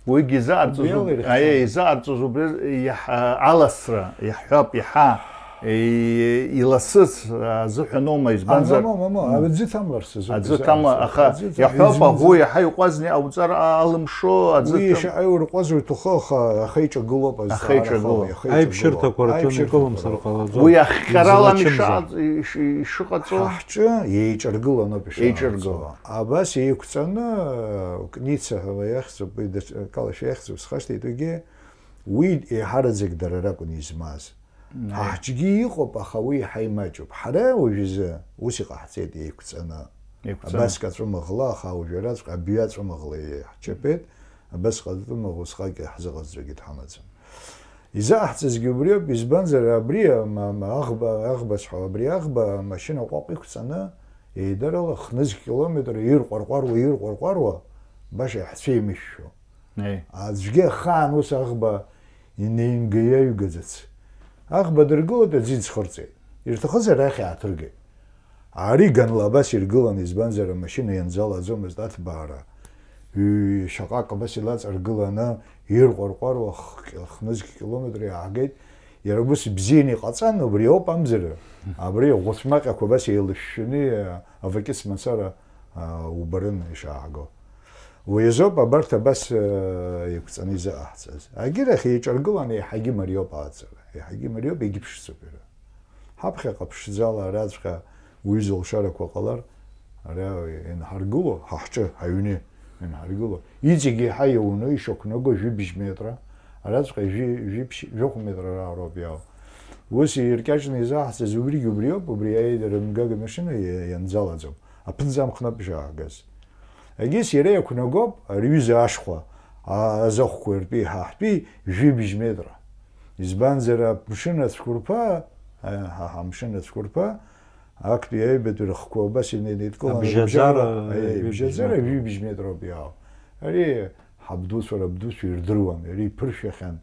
Уигьы изаҟарҵоз убри ала уб-, ирыхьчон. Аиеи, изаҟарҵоз убри иаҳ-, аласра, иаҳҳәап, иаҳа, и-, иласыз азыҳәаноума, избанзар? А, мама, мама, аӡы ҭамларц азоуп, аӡы изаҟарҵо. Ҭамла, аха аӡы ҭам-, иаҳҳәап, иӡынӡа. Аӷәы иаҳа иҟәазни, ауҵар а-, алымшо, аӡы уи ҭам-, иаҳа иурҟәаз уи ҭухы, аха ахы иҿагылоуп, ахы иҿагылоуп. Аиԥшьырҭақәа рҿы аиԥшьырҭақәа икылымсыр рҿы. Ҟалаӡом. Уи ахҟьаралам излачымзар. Ишаҟаҵ-, иш-, ишыҟаҵо? Ҳа ҳҿы еиҿаргыланоуп ишаҟаҵо. Еиҿаргыло. Абас еиқәҵаны, Кница ҳәа ихьӡуп, уи даҽа-, Калашәа ихьӡуп, схашҭит уигьы, уи еиҳараӡак дара ракәын измаз. Мм. Ҳа ҳҿгьы иҟоуп, аха уи иаҳа имаҷуп. Ҳара уажәазы ус иҟаҳҵеит еиқәҵаны. Еиқәҵаны. Абаск аҵәымаӷла, аха уажәраҵәҟьа абҩа аҵәымаӷла иаҳчаԥеит, абасҟа аҵәымаӷ усҟак иаҳзыҟазҵогьы дҳамаӡам. Изаҳҵазгьы убриоуп, избанзар, абри ам-, ам-, аӷба, аӷба сҳәо, абри аӷба амашьына ҟәаҟә иқәҵаны, еидарала хнызқь километр ирҟәарҟәаруа, ирҟәарҟәаруа, баша иаҳцәеимышәшәо. Еи. Аӡәгьы ахаан ус аӷба инеимгаҩаҩгаӡац. Аӷба дыргылоит, аӡы иӡхырҵеит. Ирҭахызар арахь иааҭыргеит. Ари ганла абас иргылан, избанзар, амашьына ианӡалаӡомызт аҭбаара. Ҩ-, шьаҟак абас илаҵаргыланы, ирҟәарҟәаруа х-, хнызқь километр иаагеит. Иара ус ибзианы иҟаҵан, убри ауп амзара. Абри ӷәыцәмаҟьақәа абас еилышәшәаны, а, авакьыс мацара, а, убарын ишааго. Уи азоуп абарҭ абас, а, еиқәҵаны изыҟаҳҵаз. Агьырахь еиҿаргыланы еиҳагьы мариоуп аҵара. Еиҳагьы мариоуп, егьыԥшӡоуп иара. Ҳаԥхьаҟа ԥшӡала араҵәҟьа уҩыза лшарақәа ҟалар, ара инҳаргыло, ҳа ҳҿы, ҳаҩны инҳаргыло, иҵегь еиҳа иауны ишақәнаго жәибжь метра, араҵәҟьа жәи-, жәиԥшь-, жәохә метра раароуп иаау. Ус иркьаҿны изаҳҵаз убригьы убриоуп, убри аидара мгага машьына иа-, ианӡалаӡом, аԥынҵа амхны аԥшьа аагаз. Егьыс иара иақәнагоуп, ари ҩыза ашхәа, а-, азахәқәа ртәи ҳа ҳтәи жәибжь метра. Избанзар, амшын ацәқәырԥа, а, ҳа ҳамшын ацәқәырԥа, актәи аҩбатәи рыхқәа убас инеидкыланы Абжьаӡара рыбжьара, аи, ҩыбжь абжьаӡара метроуп. Ҩыбжь метроуп иаау. Ари ҳабдуцәа, рабдуцәа ирдыруан, иара иԥыршәахьан.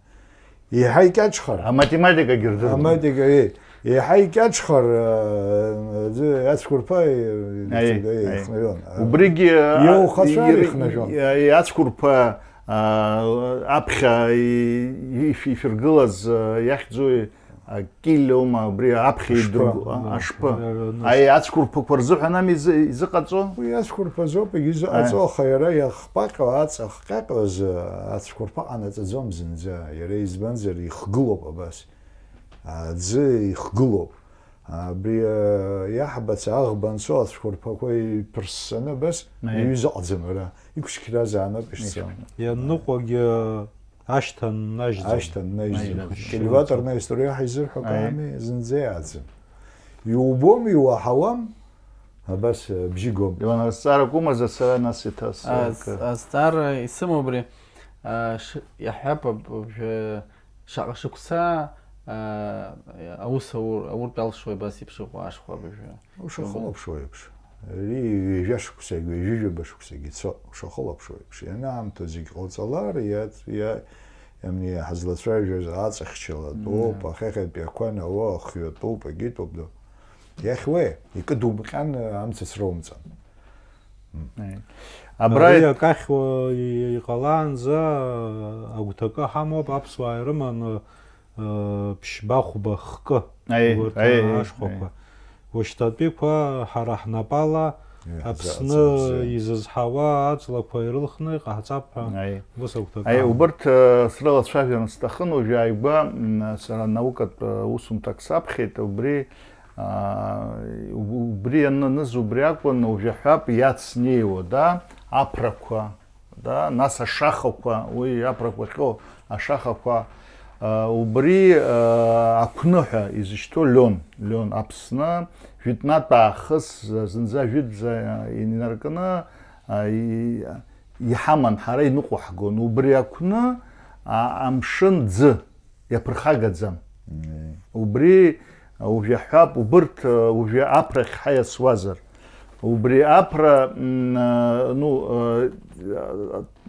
Еиҳа икьаҿхар. Аматематикагьы рдыруан. Аматика, еи. Еиҳа икьаҿхар, а, аӡы ацәқәырԥа, и-, Аи, и-, аи. ихнаҩон. Убригьы, а, Иоухацәар ир-, ихнажәон. и-, и-, ацәқәырԥа, а, аԥхьа и-, ишә-, ишәыргылаз, а, иахьӡуи, а, килиома, убри аԥхьа Ашԥы. идыргу-, а, Мм. ашԥы. Иара нас. Аи, ацәқәырԥақәа рзыҳәан ами изы-, изыҟаҵо? Уи ацәқәырԥазоуп, егьи изыҟаҵо, Аи. аха иара иахҟьаҟьо, аҵа ахҟьаҟьоз, а, ацәқәырԥа ҟанаҵаӡом зынӡа. Иара избанзар, ихгылоуп абас. Аӡы ихгылоуп. Абри, а, иаҳбац аӷба анцо ацәқәырԥақәа иԥырссаны абас Аи. иҩыза ыҟаӡам ара. Иқәшьқьразаанып ишцо. Ианыҟәагьы ашьҭа ннажьӡом. Ашьҭа ннажьӡом. Ннажьӡом. Кильваторная история ҳаизырҳәо Аи. акаами, зынӡа иааӡам. Иубом, иуаҳауам, абас, а, бжьы гом. Леуан, азҵаарак умазар, сара нас еиҭа с-, Аз-, акы. Азҵаара исымоу абри, а, ш-, иаҳҳәап, аб-, аб-, Шаҟа шықәса, аа, аус аур-, ауртә алшои абас еиԥш ыҟоу ашхәа абыржәы? Ушахылаԥшуа еиԥш. Ари ҩажәа шықәсагь, ҩажәижәаба шықәсагь ицо, ушахылаԥшуа еиԥш. Ианаамҭоу зегь ҟауҵалар, иац-, иа-, иамни ҳазлацәажәоз аҵахьчалатәуп, Мм. ахьахьатәи ақәа науа, ахҩатәуп, агьитәуп ду. Иахьуеи, икыдумҟьан, амца сроумҵан. Мм. Аи. Абра Ари иа- акахь уа-, и-, иҟалаанӡа агәҭакы ҳамоуп, аԥсуаа ирыманы, ы, ԥшьба-хәба хкы, Аи, урҭ аи, ашхәақәа. аи. Уашьҭатәиқәа ҳара ҳнапала Аи, Аԥсны ҳзаҵабзиа. изызҳауа аҵлақәа ирылхны иҟаҳҵап ҳәа Аи. ус агәҭакы Аи, ҳамоуп. Убырҭ, ы, срылацәажәаран сҭахын, уажәы ааигәа, м, сара наукатә, ы, усумҭак саԥхьеит, убри Аа, уб-, убри ианыныз убри акәын, уажәы ҳәап иацнеиуа, да, аԥрақәа, да, нас ашахақәа, уи аԥрақәа ахьоу ашахақәа, а, убри, а, ақәныҳәа изышьҭоу лион, лион Аԥсны, жәытәнатә аахыс, зынӡа жәытәӡа инаркны, а, и-, иҳаман, ҳара иныҟәаҳгон. Убри ақәны, а, амшын ӡы иаԥырхагаӡам. Мм. Убри, Уажәы ҳҳәап, убырҭ, уажәы аԥрахь ҳаиасуазар. Убри аԥра, м, ну,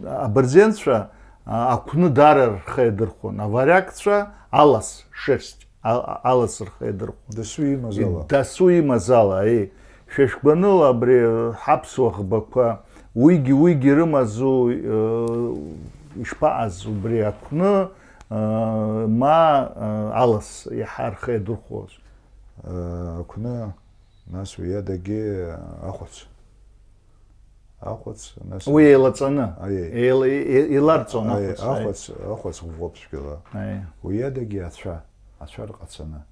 абырзенцәа, а, ақәны даара рхы иадырхәон. Аваракцәа алас, шерсть, а-, алас рхы иадырхәон. Дасу имазала. Дасу имазала, аи. Шәа шәгәаныла абри ҳаԥсуа ӷбақәа, уигьы, уигьы рымазу, э, ишԥаҟаз убри ақәны, э, ма, э, алас иаҳа рхы иадырхәоз? Э, ақәны, нас уи адагьы ахәац. Ахәац, нас Уи еилаҵаны. Аиеи. Еила-, е-, е-, еиларҵон Аиеи, ахәац, аиеи. Ахәац, ахәац ӷәӷәоуп цәгьала. Аиеи. Уи адагьы ацәа, ацәа рҟацаны.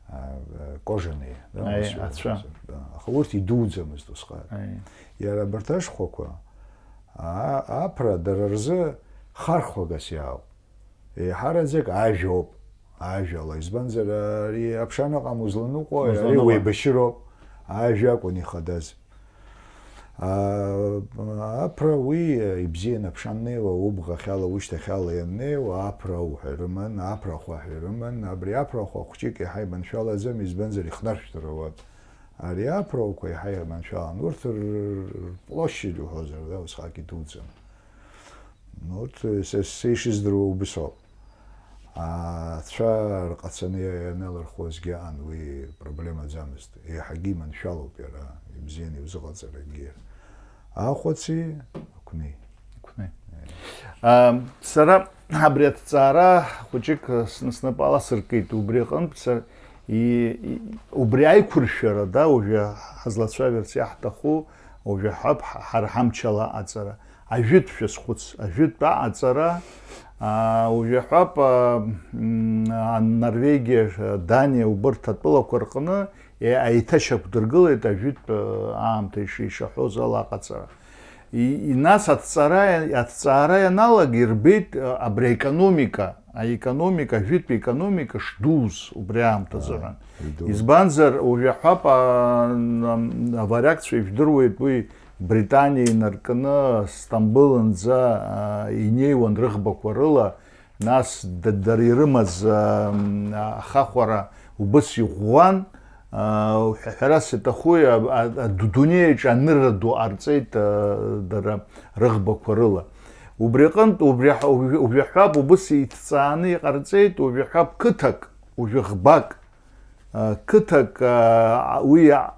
А, э, кожаные, да, Аиеи, ус, ацәа. Да. Аха урҭ идуӡӡамызт усҟан. Аиеи. Иара абарҭ ашхәақәа, а, аԥра дара рзы хархәагас иаауп. Еиҳараӡак ажәоуп, ажәала, избанзар, ари аԥша аныҟам узланыҟәо, ари Узланыҟәо. Уеибашьыроуп, ажәа акәын ихадаз. А, аԥра уи, ибзиан аԥша аннеиуа, убӷахьала, ушьҭахьала ианнеиуа, аԥра ауҳәа ирыман, аԥра ахәаҳәа ирыман, абри аԥра ахәа хәҷык иаҳа иманшәалаӡам, избанзар, ихнаршәҭыр ауан. Ари аԥра ауқәа иаҳа иманшәалан, урҭ р-, р-, рплощадь уҳәозар, да, усҟак идуӡӡан. Урҭ, са, са ишыздыруа убыс ауп. Ацәа рҟацаны ианалырхуазгьы аан, уи проблемаӡамызт. Еиҳагьы иманшәалоуп иара, ибзианы иузыҟаҵарагьы. Ахәаци ақәни. Ақәни. Э. А, сара абри аҭҵаара хәыҷык сны-, снапы аласыркит, убри аҟынтә са, и-, и-, убри аиқәыршәара, да, уажәы ҳазлацәажәарц иаҳҭаху, уажәы ҳәап ҳ-, ҳара ҳамчала аҟаҵара. Ажәытә шәазхәыц, ажәытә аҟаҵара, аа, уажәы ҳәап, аа, м, а, Норвегиа, Даниа, убырҭ атәылақәа рҟны, е-, еиҭашьақәдыргылеит ажәытә, аа, аамҭа иш-, ишаҳәоз ала аҟаҵара. И-, и-, нас аҭҵаара иа-, аҭҵаара ианалага ирбеит, а, абри аекономика, аекономика, ажәытә економика шдуз убри аамҭазы Аа, ҳәан. идууп. Избанзар, уажәы ҳәап, а, н-, аваракцәа ижәдыруеит уи Британиа инаркны Стамбылынӡа, а, инеиуан рыӷбақәа рыла, нас д-, дара ирымаз, а, м, ахахәара убыс иӷәӷәан, а, ҳәа-, ҳәарас иаҭахуи, а, а, а, ду-, дунеи аҿы анырра ду ҟарҵеит, а, дара рыӷбақәа рыла. Убри аҟынтә, убри ҳ-, убри ҳәап убыс иҭҵааны иҟарҵеит, убри ҳәап қыҭак, убри ӷбак, а, қыҭак, а, уи а-,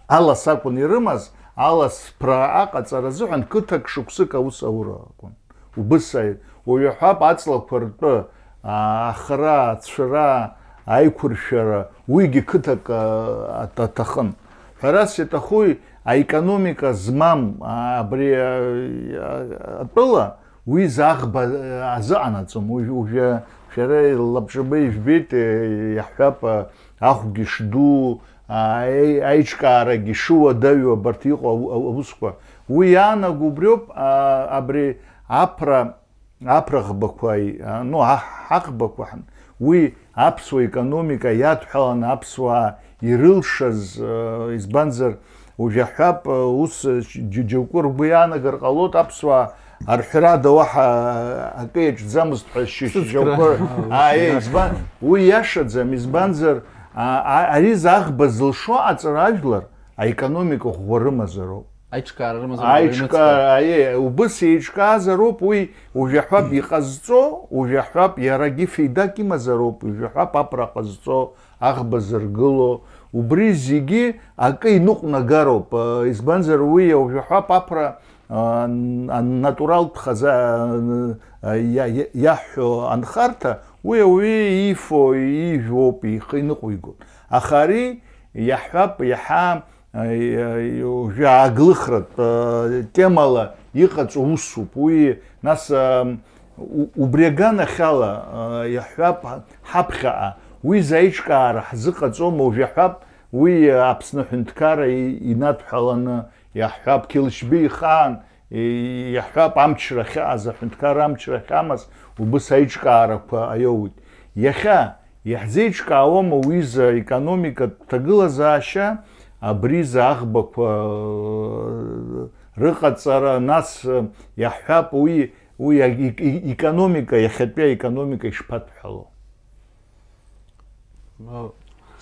алас акәын ирымаз, аласԥра аҟаҵара азыҳәан қыҭак шықәсык аус аура акәын. Убыс аи-, уаҩы ҳәап аҵлақәа ртәы, а, ахра, ацәра, аиқәыршәара, уигьы қыҭак, а, ат-, аҭахын. Ҳәарас иаҭахуи, аекономика змам, а, абри, а, а, атәыла, Уи заӷба, э, азыҟанаҵом. Уажә, уажәы шәара лабҿаба ижәбеит, э, иаҳҳәап, э, ахәгьы шду, а, аи-, аиҿкаарагьы шыуадаҩу абарҭ иҟоу ау-, ау-, аусқәа. Уи иаанаго убриоуп, а, абри аԥра, аԥра ӷбақәа, а, ну, аҳ-, ҳаӷбақәа ҳн-, уи аԥсуа економика иадҳәаланы аԥсуаа ирылшаз, э, избанзар, уажә аҳәап, э, ус, э, џь-, џьоукы ргәы иаанагар ҟалоит, аԥсуаа арҳәрада уаҳа акы иаҿӡамызт ҳәа шьы-, Сыцкра. Џьоукы, аа, е, избан, уи иашаӡам, избанзар, а, а, ари заӷба зылшо аҵара ажәлар аекономика ӷәӷәа рымазароуп. Аиҿкаара рымазароуп, Аиҿкаара, аиеи, убыс еиҿкаазароуп уи, уажәаҳәап иҟазҵо, уажәаҳәап иарагьы феидак имазароуп, уажәаҳәап аԥра ҟазҵо, аӷба зыргыло, убри зегьы акы иныҟәнагароуп, э, избанзар уи уажәаҳәап аԥра, э, ан-, анатуралтә хаза-, э, иа-, иа-, иаҳҳәо анхарҭа, уи ауаҩы иифо, иижәуоуп, ихы иныҟәигоит. Аха ари иаҳҳәап, иаҳа уажәы ааглыхратә, э, темала иҟаҵоу усуп. Уи, нас, э, у-, убри аганахьала, э, иаҳҳәап, ҳаԥхьаҟа уи заиҿкаара ҳзыҟаҵом, уажә иаҳҳәап, уи Аԥсны аҳәынҭқарра и-, инадҳәаланы иаҳҳәап, Қьелышьбеи ихаан, и-, иаҳҳәап, амчра ахьыҟаз, аҳәынҭқарра амчра ахьамаз, убыс аиҿкаарақәа аиоуит. Иахьа Иаҳзеиҿкаауама уи изы аекономикатә ҭагылазаашьа, абри изы аӷбақәа, э, рыҟаҵара, нас, э, иаҳҳәап, уи, уи а-, и-, и-, економика, иахьатәи аекономика ишԥадҳәало? Ма,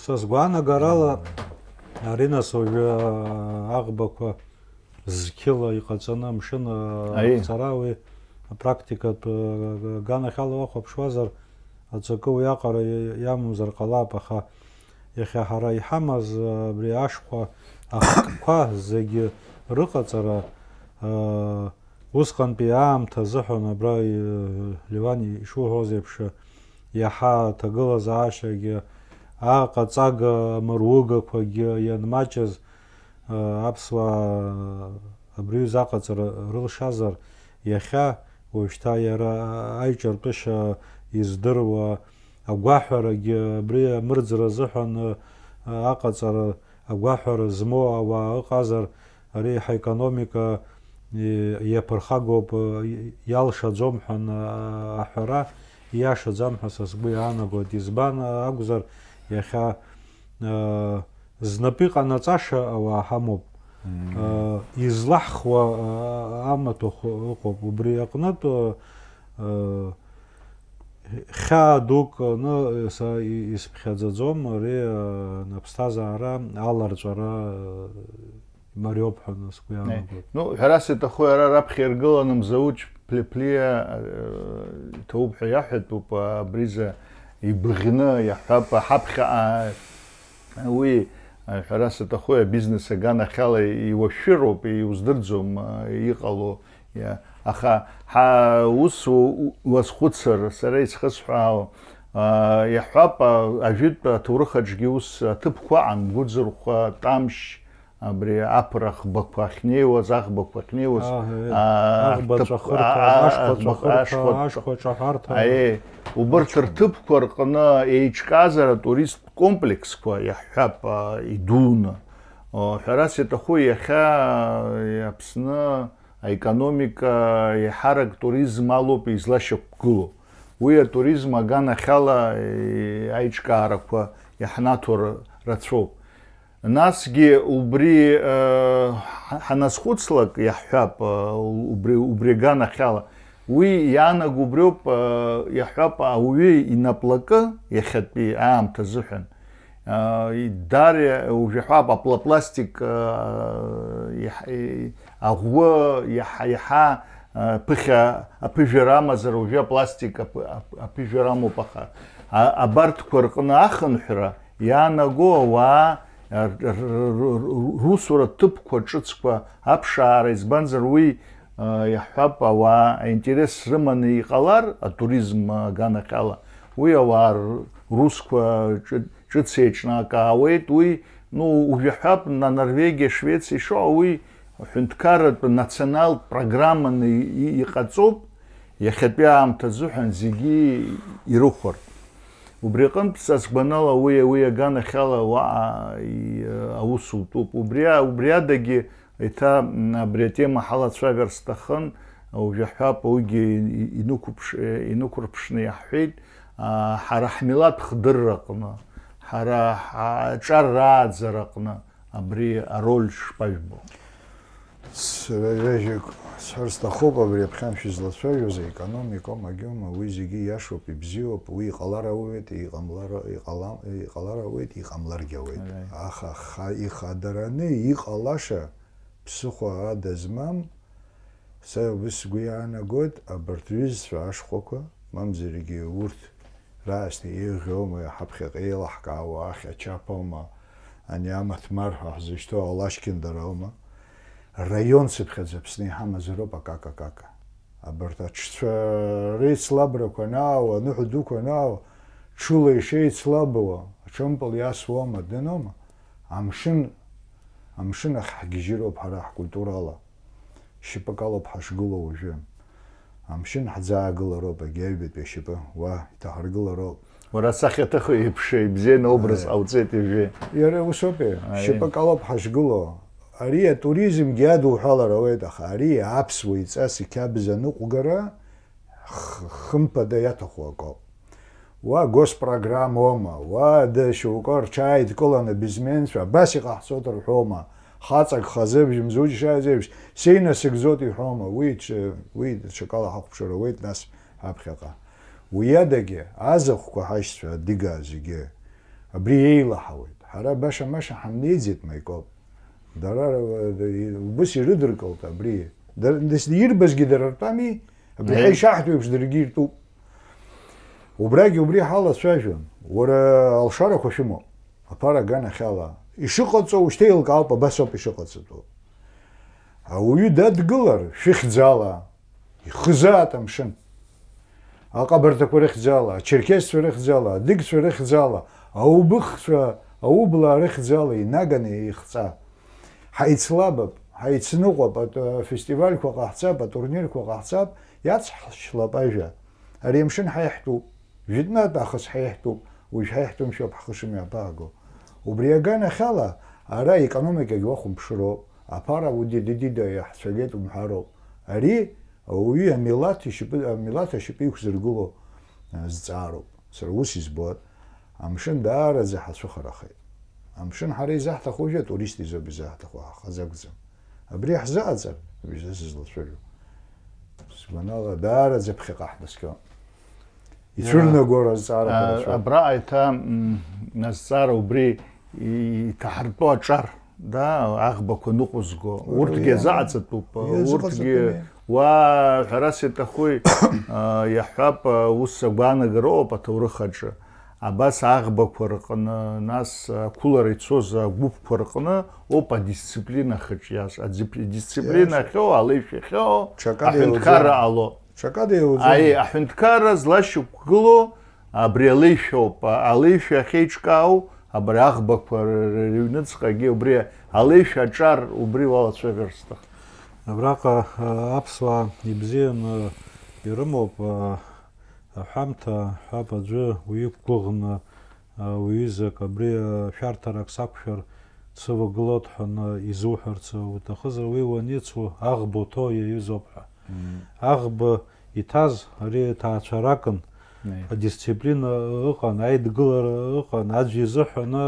Са сгәаанагарала, ари нас уажәы аӷбақәа зқьыла иҟаҵаны амшын Аи. Аԥҵара, уи апрактикатә аганахьала уахәаԥшуазар, аҵакы уиаҟара иамамзар ҟалап, аха иахьа ҳара иҳамаз абри ашхәа ахкқәа зегьы рыҟаҵара, Усҟантәи аамҭа азыҳәан абра, Леван ишуҳәоз еиԥш, иаҳа аҭагылазаашьагьы, аҟаҵага амыругақәагьы ианмаҷыз, аԥсуаа абри аҩыза аҟаҵара рылшазар, иахьа уажәшьҭа иара аиҿартәышьа издыруа агәаҳәарагьы, абри амырӡра азыҳәан аҟаҵара агәаҳәара змоу ауаа ыҟазар, ари ҳаекономика, э, иаԥырхагоуп, э, иалшаӡом ҳәа ан-, аҳәара ииашаӡам ҳәа са сгәы иаанагоит. Избан акәзар, иахьа, э, знапы иҟанаҵаша ауаа ҳамоуп. Мм. Э, излаҳхуа, э, амаҭәахә ыҟоуп. Убри аҟнытә, э, хьаа дук, э, са и-, исԥхьаӡаӡом, ари, э, аԥсҭазаара аларҵәара, э, Мариоуп ҳәа сгәы иаанагоит. Ну, ҳәарас иаҭаху, ара раԥхьа иргыланы Мзауч Плеплиа, э, иҭоуп ҳәа иаҳәатәуп, абриза ибыӷьны иаҳҳәап, ҳаԥхьаҟа уи, э, ҳәарас иаҭаху, абизнес аганахьала иуашәшәыроуп, иуздырӡом, э, иҟало, иа-, аха ҳа-, ус у-, у-, уазхәыцыр, сара исхысҳәаау, э, иаҳҳәап, а-, ажәытә аҭоурых аҿгьы ус аҭыԥқәа аҟан, Гәыӡырхәа, Тамшь, Абри аԥра ӷбақәа ахьнеиуаз, аӷбақәа ахьнеиуаз, Аҳ, е. аа, Аӷба рҭыԥ-, ҵәахырҭа, аа, ашхәа аӷба-, ҵәахырҭа, ашхәа-, ашхәа ҿаҳәарҭа. Аиеи, убырҭ Ашхәа. Рҭыԥқәа рҟны еиҿкаазар атуристтә комплексқәа иаҳҳәап, аа, идууны. О, ҳәарас иаҭаху, иахьа, Аԥсны аекономика еиҳарак туризм алоуп излашьақәгылоу. Уи атуризм аганахьала, е, аиҿкаарақәа иаҳнаҭо р-, рацәоуп. Насгьы убри, э, ҳа-, ҳаназхәыцлак, иаҳҳәап, э, убри, убри аганахьала, уи иаанаго убриоуп, э, иаҳҳәап, ауаҩы инаплакы иахьатәи аамҭа азыҳәан. Э, и-, дара, уажә иаҳҳәап, аплапластик, э, иаҳ-, и-, аӷәы иаҳа, иаҳа, э, ԥыхьа аԥыжәара амазар, уажәы апластик аԥы-, аԥ-, аԥыжәара амоуп, аха, а-, абарҭқәа рҟны ахынҳәра, иаанаго ауаа р-, р-, р-, р-, русура ҭыԥқәа ҿыцқәа аԥшаара, избанзар уи, э, иаҳҳәап, ауаа аинтерес рыманы иҟалар, атуризм аганахьала, уи ауаа р-, русқәа ҿы-, ҿыц еиҿнакаауеит, уи, ну, уажә иаҳҳәап, на-, Норвегиа, Швециа ишыҟоу, уи ҳәынҭқарратә националтә программаны и-, и-, иҟаҵоуп, иахьатәи аамҭа азыҳәан зегьы ирыхәар. Убри аҟынтә, са сгәанала, уи, уи аганахьала уаҟа и-, аус утәуп. Убри а-, убри адагьы еиҭа, м, абри атема ҳалацәажәар сҭахын, уажә иаҳҳәап, уигьы и-, инықәыԥш-, инықәырԥшны иаҳҳәеит, а, ҳара ҳмилаҭ хдырраҟны, ҳара ҳаҿар рааӡараҟны абри ароль шԥажәбо? Сара ҩажәак сҳәар сҭахуп, абри аԥхьан шәызлацәажәоз, аекономикоума, агьоума, уи зегьы иашоуп, ибзиоуп, уи иҟалар ауеит, иҟамлар, иҟалам-, иҟалар ауеит, иҟамларгьы ауеит. Аиеи. Аха ха-, ихадараны иҟалаша ԥсыхәа ада змам, са убыс сгәы иаанагоит, абарҭ рҩызцәа ашхәақәа, мамзаргьы урҭ раасҭа еиӷьоума, ҳаԥхьаҟа еилаҳкаауа ахьа чаԥоума, ани амаҭмар ҳәа ҳзышьҭоу алашькьындара аума? Раион цыԥхьаӡа Аԥсны иҳамазароуп акака-кака. Абарҭ аҽцәа реицлабрақәа анаауа, аныҳәа дуқәа анаауа, ҽыла ишеицлабуа, аҽымпыл иасуама, даноума? Амшын, амшын ахь ҳгьежьыроуп ҳара ҳкультурала. Шьапык алоуп ҳашгылоу уажәы. Амшын ҳӡаагылароуп, егьи аҩбатәи ашьапы, уа иҭаҳаргылароуп. Уара асахьаҭыхҩы еиԥш ибзианы образ Аиеи. Ҟауҵеит уажәы. Иара усоуп, Аиеи. Шьапык алоуп ҳашгылоу. Ари атуризмгьы иадуҳәалар ауеит, аха ари аԥсуа иҵас иқьабз аныҟәгара х-, хымԥада иаҭаху акоуп. Уа госпрограммоума, уа дашьоукы рҽааидкыланы бизнесменцәа, абас иҟаҳҵоит рҳәома, хаҵак хазы бжьымзуџь шааиз еиԥш, сеинасыгӡоит иҳәома, уи ҽ-, уи ҽакала ҳахәаԥшыр ауеит нас ҳаԥхьаҟа. Уи адагьы, азахәқәа ҳашьцәа адыгаа зегьы, Абри еилаҳауеит. Ҳара баша-маша ҳамнеиӡеит Маикоп. Дара р-, убыс ирыдыркылт абри. Дар-, дас-, ирбазгьы дара ртәами, абри Еи. Ҳаишаҳҭо еиԥш даргьы иртәуп. Убрагьы убри ҳалацәажәон. Уара алшарақәа шәымоуп. Аԥара аганахьала. Ишыҟаҵоу шьҭа еилкаауп, абас ауп ишыҟаҵатәу. Ауаҩы дадгылар, шәыхьӡала, ихызаат амшын. Аҟабарҭақәа рыхьӡала, ачерқьесцәа рыхьӡала, адыгцәа рыхьӡала, аубыхцәа, аублаа рыхьӡала инаганы еихҵа. Ҳаицлабап, ҳаицныҟәап, ат-, афестивальқәа ҟаҳҵап, атурнирқәа ҟаҳҵап, иацҳшьлап ажәа. Ари амшын ҳаиҳтәуп, жәытәнатә аахыс ҳаиҳтәуп, уажә ҳаиҳтәымшәоуп ҳхы шымҩаԥааго. Убри аганахьала, ара аекономикагь уахәаԥшыроуп, аԥара удидидида иаҳцәагеит умҳәароуп. Ари ауаҩы амилаҭ ишьапы, амилаҭ ашьапы иқәзыргыло, а, зҵаароуп. Сара ус избоит. Амшын даараӡа ҳацәыхарахеит. Амшын ҳара изаҳҭаху уажәы атурист изоуп изаҳҭаху, ҳхазы акәӡам. Абри ҳзыҟаҵар, уажәы сызлацәажәо. Сгәанала, даараӡа ԥхьаҟа ҳнаскьон. Ицәырнагоу азҵаарақәа А, рацәоуп. Абра аиҭа, м, азҵаара убри и-, иҭаҳартәу аҿар, да, аӷбақәа ныҟәызго, Ура, урҭгьы иа-, азаҟаҵатәуп, иазыҟаҵатәуп, урҭгьы иа. Уа, ҳәарас иаҭахуи, а, иаҳҳәап, а, ус агәаанагара ыҟоуп аҭоурых аҿы. Абас аӷбақәа рҟны, нас ақәылара ицоз агәыԥқәа рҟны ауп адисциплина хыҿиаз, адисцип-, адисциплина Иашоуп. Ахьоу, алеишәа ахьоу, Ҽакада аҳәынҭқарра иауӡом. Ҟало. Ҽакада иауӡом. Аи, аҳәынҭқарра злашьақәгылоу абри алеишәоуп, а-, алеишәа ахьеиҿкаау, абри аӷбақәа р-, р-, рыҩныҵҟагьы убри алеишәа аҿар убри уалацәажәар сҭахын. Абраҟа, а, аԥсуаа ибзианы ирымоуп, а, аҳәамҭа, ҳәап аӡәы уиқәгәыӷны, а, уҩызак абри, а, шәарҭарак сақәшәар, дсывагылоит ҳәа изуҳәарц уҭахызар, уи уаницу аӷба уҭоу иаҩызоуп ҳәа. Мм. Аӷба иҭаз ари ҭаацәаракын, Аи. Адисциплина ыҟан, аидгылара ыҟан, аӡә изыҳәаны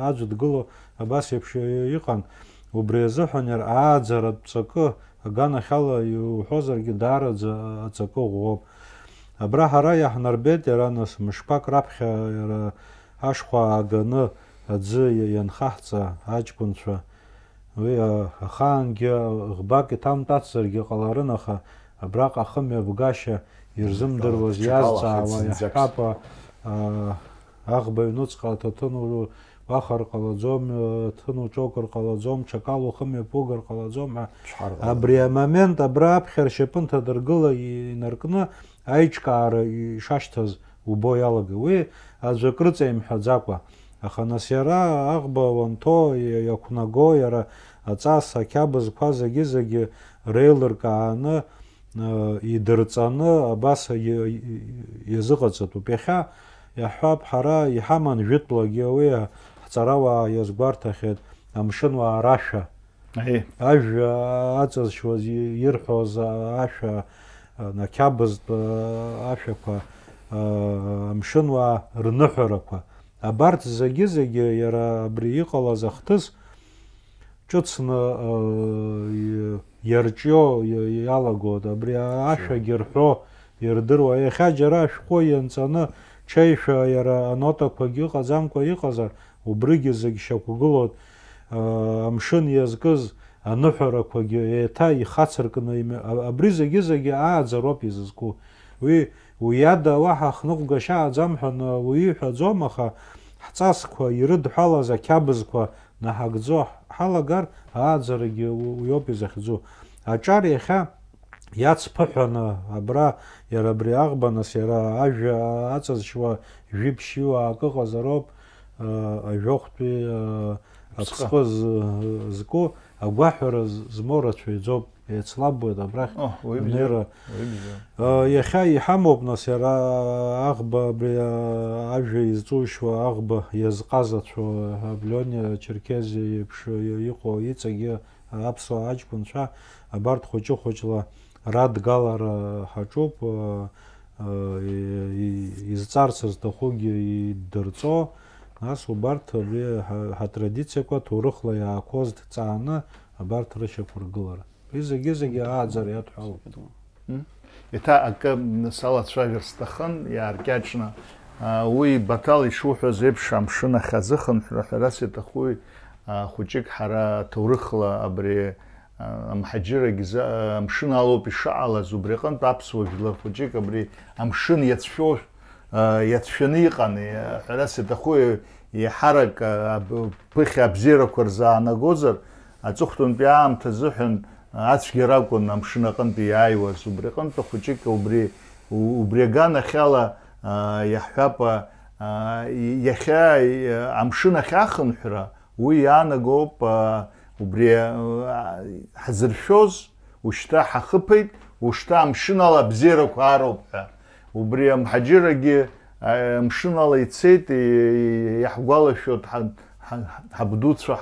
аӡә дгыло абас еиԥш иҟан. Убри азыҳәан иара ааӡаратә ҵакы, аганахьала иуҳәозаргьы, даараӡа аҵакы ӷәӷәоуп. Абра ҳара иаҳнарбеит иара нас мышқәак раԥхьа иара ашхәа ааганы аӡы ианхаҳҵа аҷкәынцәа. Уи, а, ахаангьы ӷбак иҭамтәацзаргьы ҟаларын, аха абраҟа ахымҩаԥгашьа ирзымдыруаз Ҽакала иазҵаауа хьӡынӡак. Иаҳҳәап, а, аӷба аҩнуҵҟа аҭаҭын уахар ҟалаӡом, аҭын уҿокыр ҟалаӡом, ҽакала ухымҩаԥугар ҟалаӡом ҳәа. Ҽҳәар ҟалаӡом. Абри амомент абра аԥхьа ршьапы нҭадыргыла инаркны аиҿкаара ишашьҭаз убо иалагеит. Уи аӡәы акрыҵа имҳәаӡакәа. Аха нас иара аӷба уанҭо, иа-, иақәнаго, иара аҵас, ақьабзқәа зегьы-зегьы реилыркааны, э, идырҵаны, абас и-, и-, иазыҟаҵатәуп. Иахьа иаҳҳәап, ҳара иҳаман жәытәлагьы, уи ҳҵарауаа иазгәарҭахьеит, амшынуаа рашәа. Аиеи. Ажәа аҵазшьуаз и-, ирҳәоз ашәа, а, ақьабзтә, а, ашәақәа, а, амшынуаа рныҳәарақәа. Абарҭ зегьы-зегьы иара абри иҟалаз ахҭыс ҿыцны, а, и-, иарҿио и-, иалагоит. Абри ашәагьы рҳәо, ирдыруа. Иахьа џьара ашәҟәы ианҵаны, ҽеишәа иара анотақәагьы ыҟаӡамкәа иҟазар, убригьы зегь шьақәгылоит, а, амшын иазкыз аныҳәарақәагьы еиҭа ихацыркны ими-, а-, абри зегьы-зегьы ааӡароуп изызку. Уи, уи ада уаҳа хныҟәгашьа ааӡам ҳәа ны-, уиҳәаӡом, аха ҳҵасқәа ирыдҳәалаз ақьабзқәа наҳагӡо ҳалагар, ааӡарагьы у-, уиоуп изахьӡу. Аҿар иахьа иацԥыҳәаны, абра иара абри аӷба, нас иара ажәа аҵазшьуа жәиԥшьҩык ыҟазароуп, а, ажәохәтәи, а, Аԥсҟы. Аԥсҟы з-, зку агәаҳәара з-, змоу рацәаҩӡоуп, еицлабуеит абрахь О, уи бзиоуп, анеира. Уи бзиоуп. А, иахьа иҳамоуп, нас, иара аӷба абри, а, ажәа изҵушьуа аӷба иазҟазацәоу, а, Лиониа Черкезиа иеиԥш и-, иҟоу иҵегьы аԥсуа аҷкәынцәа абарҭ хәыҷы-хәыҷла радгалара ҳаҿуп, а, а, и-, и-, изҵарц зҭахугьы иддырҵо, нас убарҭ абри ҳа-, ҳатрадициақәа ҭоурыхла иаақәоз ҭҵааны абарҭ рышьақәыргылара. Уи зегьы-зегьы ааӡара иадҳәалоуп. Мм? Еиҭа акы салацәажәар сҭахын, иааркьаҿны, Уи Баҭал ишуҳәаз еиԥш, амшын ахь азыхынҳәра ҳәарас иаҭахуи, хәыҷык ҳара ҭоурыхла абри амҳаџьырагь амшын алоуп ишаалаз, убри аҟынтә аԥсуа жәлар хәыҷык абри амшын иацәшәо, иацәшәаны иҟан, ҳәарас иаҭахуи, еиҳарак ԥыхьа абзиарақәа рзаанагозар, аҵыхәтәантәи аамҭа азыҳәан ацәгьара акәын амшын аҟынтәи иааиуаз, убри аҟынтә ахәыҷык убри, убри аганахьала иаҳҳәап, иахьа амшын ахь ахынҳәра уи иаанагоуп, убри ҳзыршәоз ушьҭа ҳахыԥеит, ушьҭа амшын ала абзиарақәа аароуп ҳәа. Убри амҳаџьырагьы амшын ала ицеит, иаҳгәалашәоит ҳабдуцәа,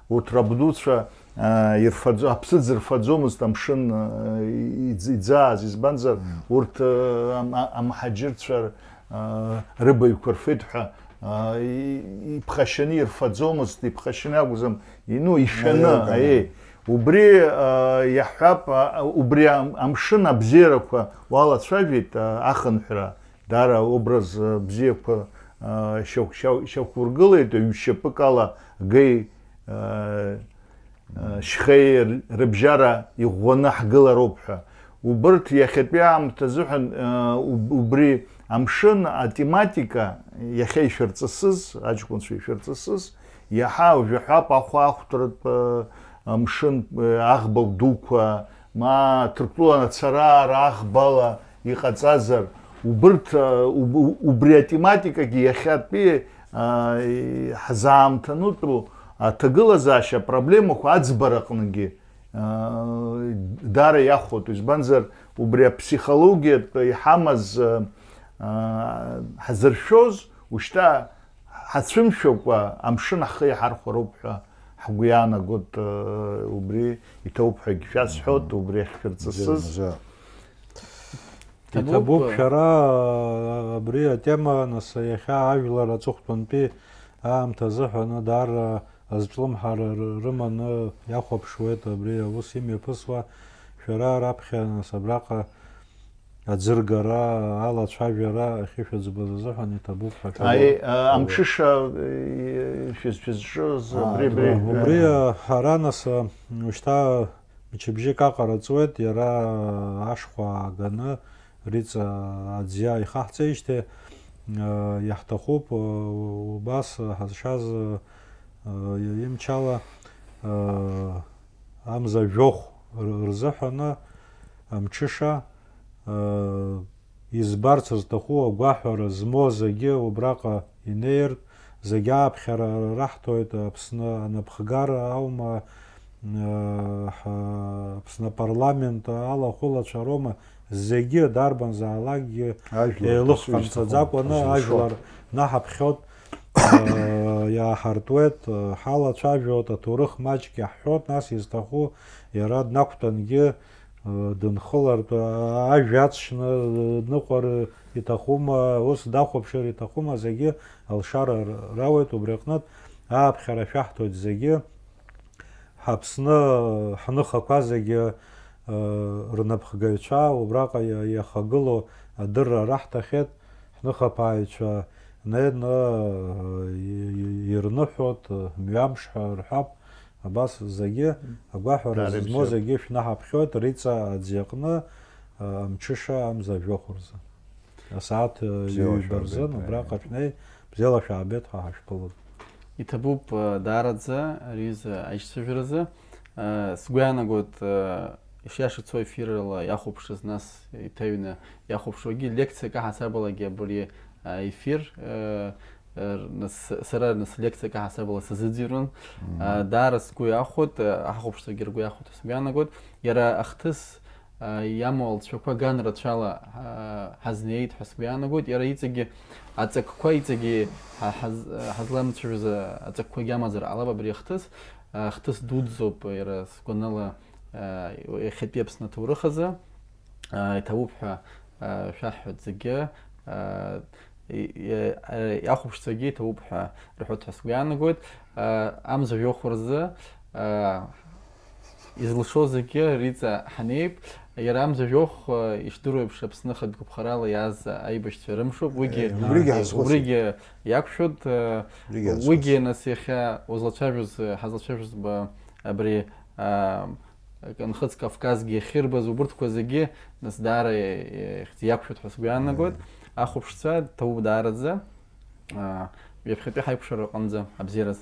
урҭ рабдуцәа аԥсыӡ рфаӡомызт амшын иӡааз, избанзар урҭ амҳаџьырцәа рыбаҩқәа рфеит ҳәа иԥхашьаны ирфаӡомызт, иԥхашьаны акәӡам, ну, ишәаны, аиеи. Убри иаҳҳәап, убри амшын абзиарақәа уалацәажәеит, ахынҳәра. Даара образ бзиақәа шьақәургылеит, ҩ-шьапык ала геи шьхеи рыбжьара иӷәӷәаны ҳгылароуп ҳәа. Убырҭ иахьатәи аамҭа азыҳәан убри амшын атематика иахьа ишәырҵысыз, аҷкәынцәа ишәырҵысыз, иаҳа уажәы ҳәап ахәаахәҭратә амшын аӷба дуқәа, ма Ҭырқәтәылан ацара аӷбала иҟаҵазар, убырҭ, убри атематикагьы иахьатәи ҳзаамҭанутәу аҭагылазаашьа апроблемақәа аӡбара аҟныгьы даара иахәоит, избанзар убри аԥсихологиатә иҳамаз ҳазыршәоз, ушьҭа ҳацәымшәакәа амшын ҳхы иаҳархәароуп ҳәа ҳгәы иаанагоит, убри иҭоуп ҳәагьы шәасҳәоит, убри ахьшәырҵысыз. Иҭабуп, шәара абри атема, нас, иахьа ажәлар аҵыхәтәантәи аамҭа азыҳәан даара азҿлымҳара рыманы иахәаԥшуеит абри аус имҩаԥысуа. Шәара раԥхьа, нас, абраҟа аӡыргара, алацәажәара ахьышәыӡбаз азыҳәан иҭабуп ҳәа шәа-, Аи, а, амҽыша, э, шәыз-, шәызҿыз, а, абри, абри, убри, а, ҳара, нас, а, ушьҭа мчыбжьык аҟара ҵуеит, иара ашхәа ааганы, Риҵа аӡиа ихаҳҵеижьҭеи, а, иаҳҭахуп, а, убас ҳазшаз, а, имчала, а, амза жәохә р-, рзыҳәаны амҽыша, избарц зҭаху агәаҳәара змоу зегьы убраҟа инеиртә, зегьы ааԥхьара раҳҭоит, Аԥсны анапхгара аума, ҳа-, Аԥсны апарламент алахәылацәа роума, зегьы дарбанзаалакгьы еилых ҟамҵаӡакәаны ажәлар наҳаԥхьоит, иааҳартуеит, ҳалацәажәоит, аҭоурых маҷк иаҳҳәоит, нас изҭаху иара днақәтәангьы, дынхылартә, ажәа ацшьны дныҟәар иҭахума, ус дахәаԥшыр иҭахума, зегьы алшара рауеит, убри аҟнытә ааԥхьара шәаҳҭоит зегьы. Ҳаԥсны ҳныхақәа зегьы, рнапхгаҩцәа убраҟа иа-, иахагылоу адырра раҳҭахьеит, ҳныхаԥааҩцәа неины, ирныҳәоит, мҩамш ҳәа рҳәап, Абас зегьы, агәаҳәара зызмоу зегьы шәнаҳаԥхьоит Риҵа аӡиаҟны, а, амҽыша амза жәохә рзы. Асааҭ, а, ҩба рзын убраҟа шәнеи, бзиала шәаабеит ҳәа ҳашәԥылоит. Иҭабуп, а, даараӡа ари аҩыза аишьцәажәаразы. А, сгәы иаанагоит, а, ишиашацо ефирала иахәаԥшыз, нас иҭаҩны иахәаԥшуагьы, лекциак аҳасабалагьы абри, а, ефир, а, Р-, нас, сара нас лекциак аҳасабала сазыӡырҩуан. Мгм. А, даара сгәы иахәоит, а, ҳахәаԥшцәагьы ргәы иахәоит ҳәа сгәы иаанагоит. Иара ахҭыс, а, иамоу алҵшәақәа ган рацәала, а, ҳазнеит ҳәа сгәы иаанагоит. Иара иҵегьы аҵакқәа, иҵегьы ҳа-, ҳаз-, ҳазламцәажәоз аҵакқәагьы амазар ҟалап абри ахҭыс. А, ахҭыс дуӡӡоуп иара сгәанала, а, иахьатәи Аԥсны аҭоурых азы. А, иҭабуп ҳәа, а, шәаҳҳәоит зегьы, а, и-, и-, а, иахәаԥшцәагьы иҭабуп ҳәа рҳәоит ҳәа сгәы иаанагоит. А, амза жәохә рзы, а, изылшо зегьы Риҵа ҳанеип, Иара амза жәохә, э, ишдыру еиԥш, Аԥсны хатә гәаԥхарала иааз аибашьцәа рымшуп. Уигьы, Э, убригьы ҳазхәыцит. Убригьы иақәшәоит. Э, Убригьы ҳазхәыцит. Уигьы, нас, иахьа узлацәажәоз, э, ҳазлацәажәоз ба абри, а, Нхыҵ Кавказгьы иахьырбаз убырҭқәа зегьы, нас, даара, э, ихьӡ иақәшәоит ҳәа сгәы иаанагоит. Ахәаԥшцәа ҭабуп даараӡа. А, ҩаԥхьатәи ҳаиқәшара аҟынӡа абзиараз.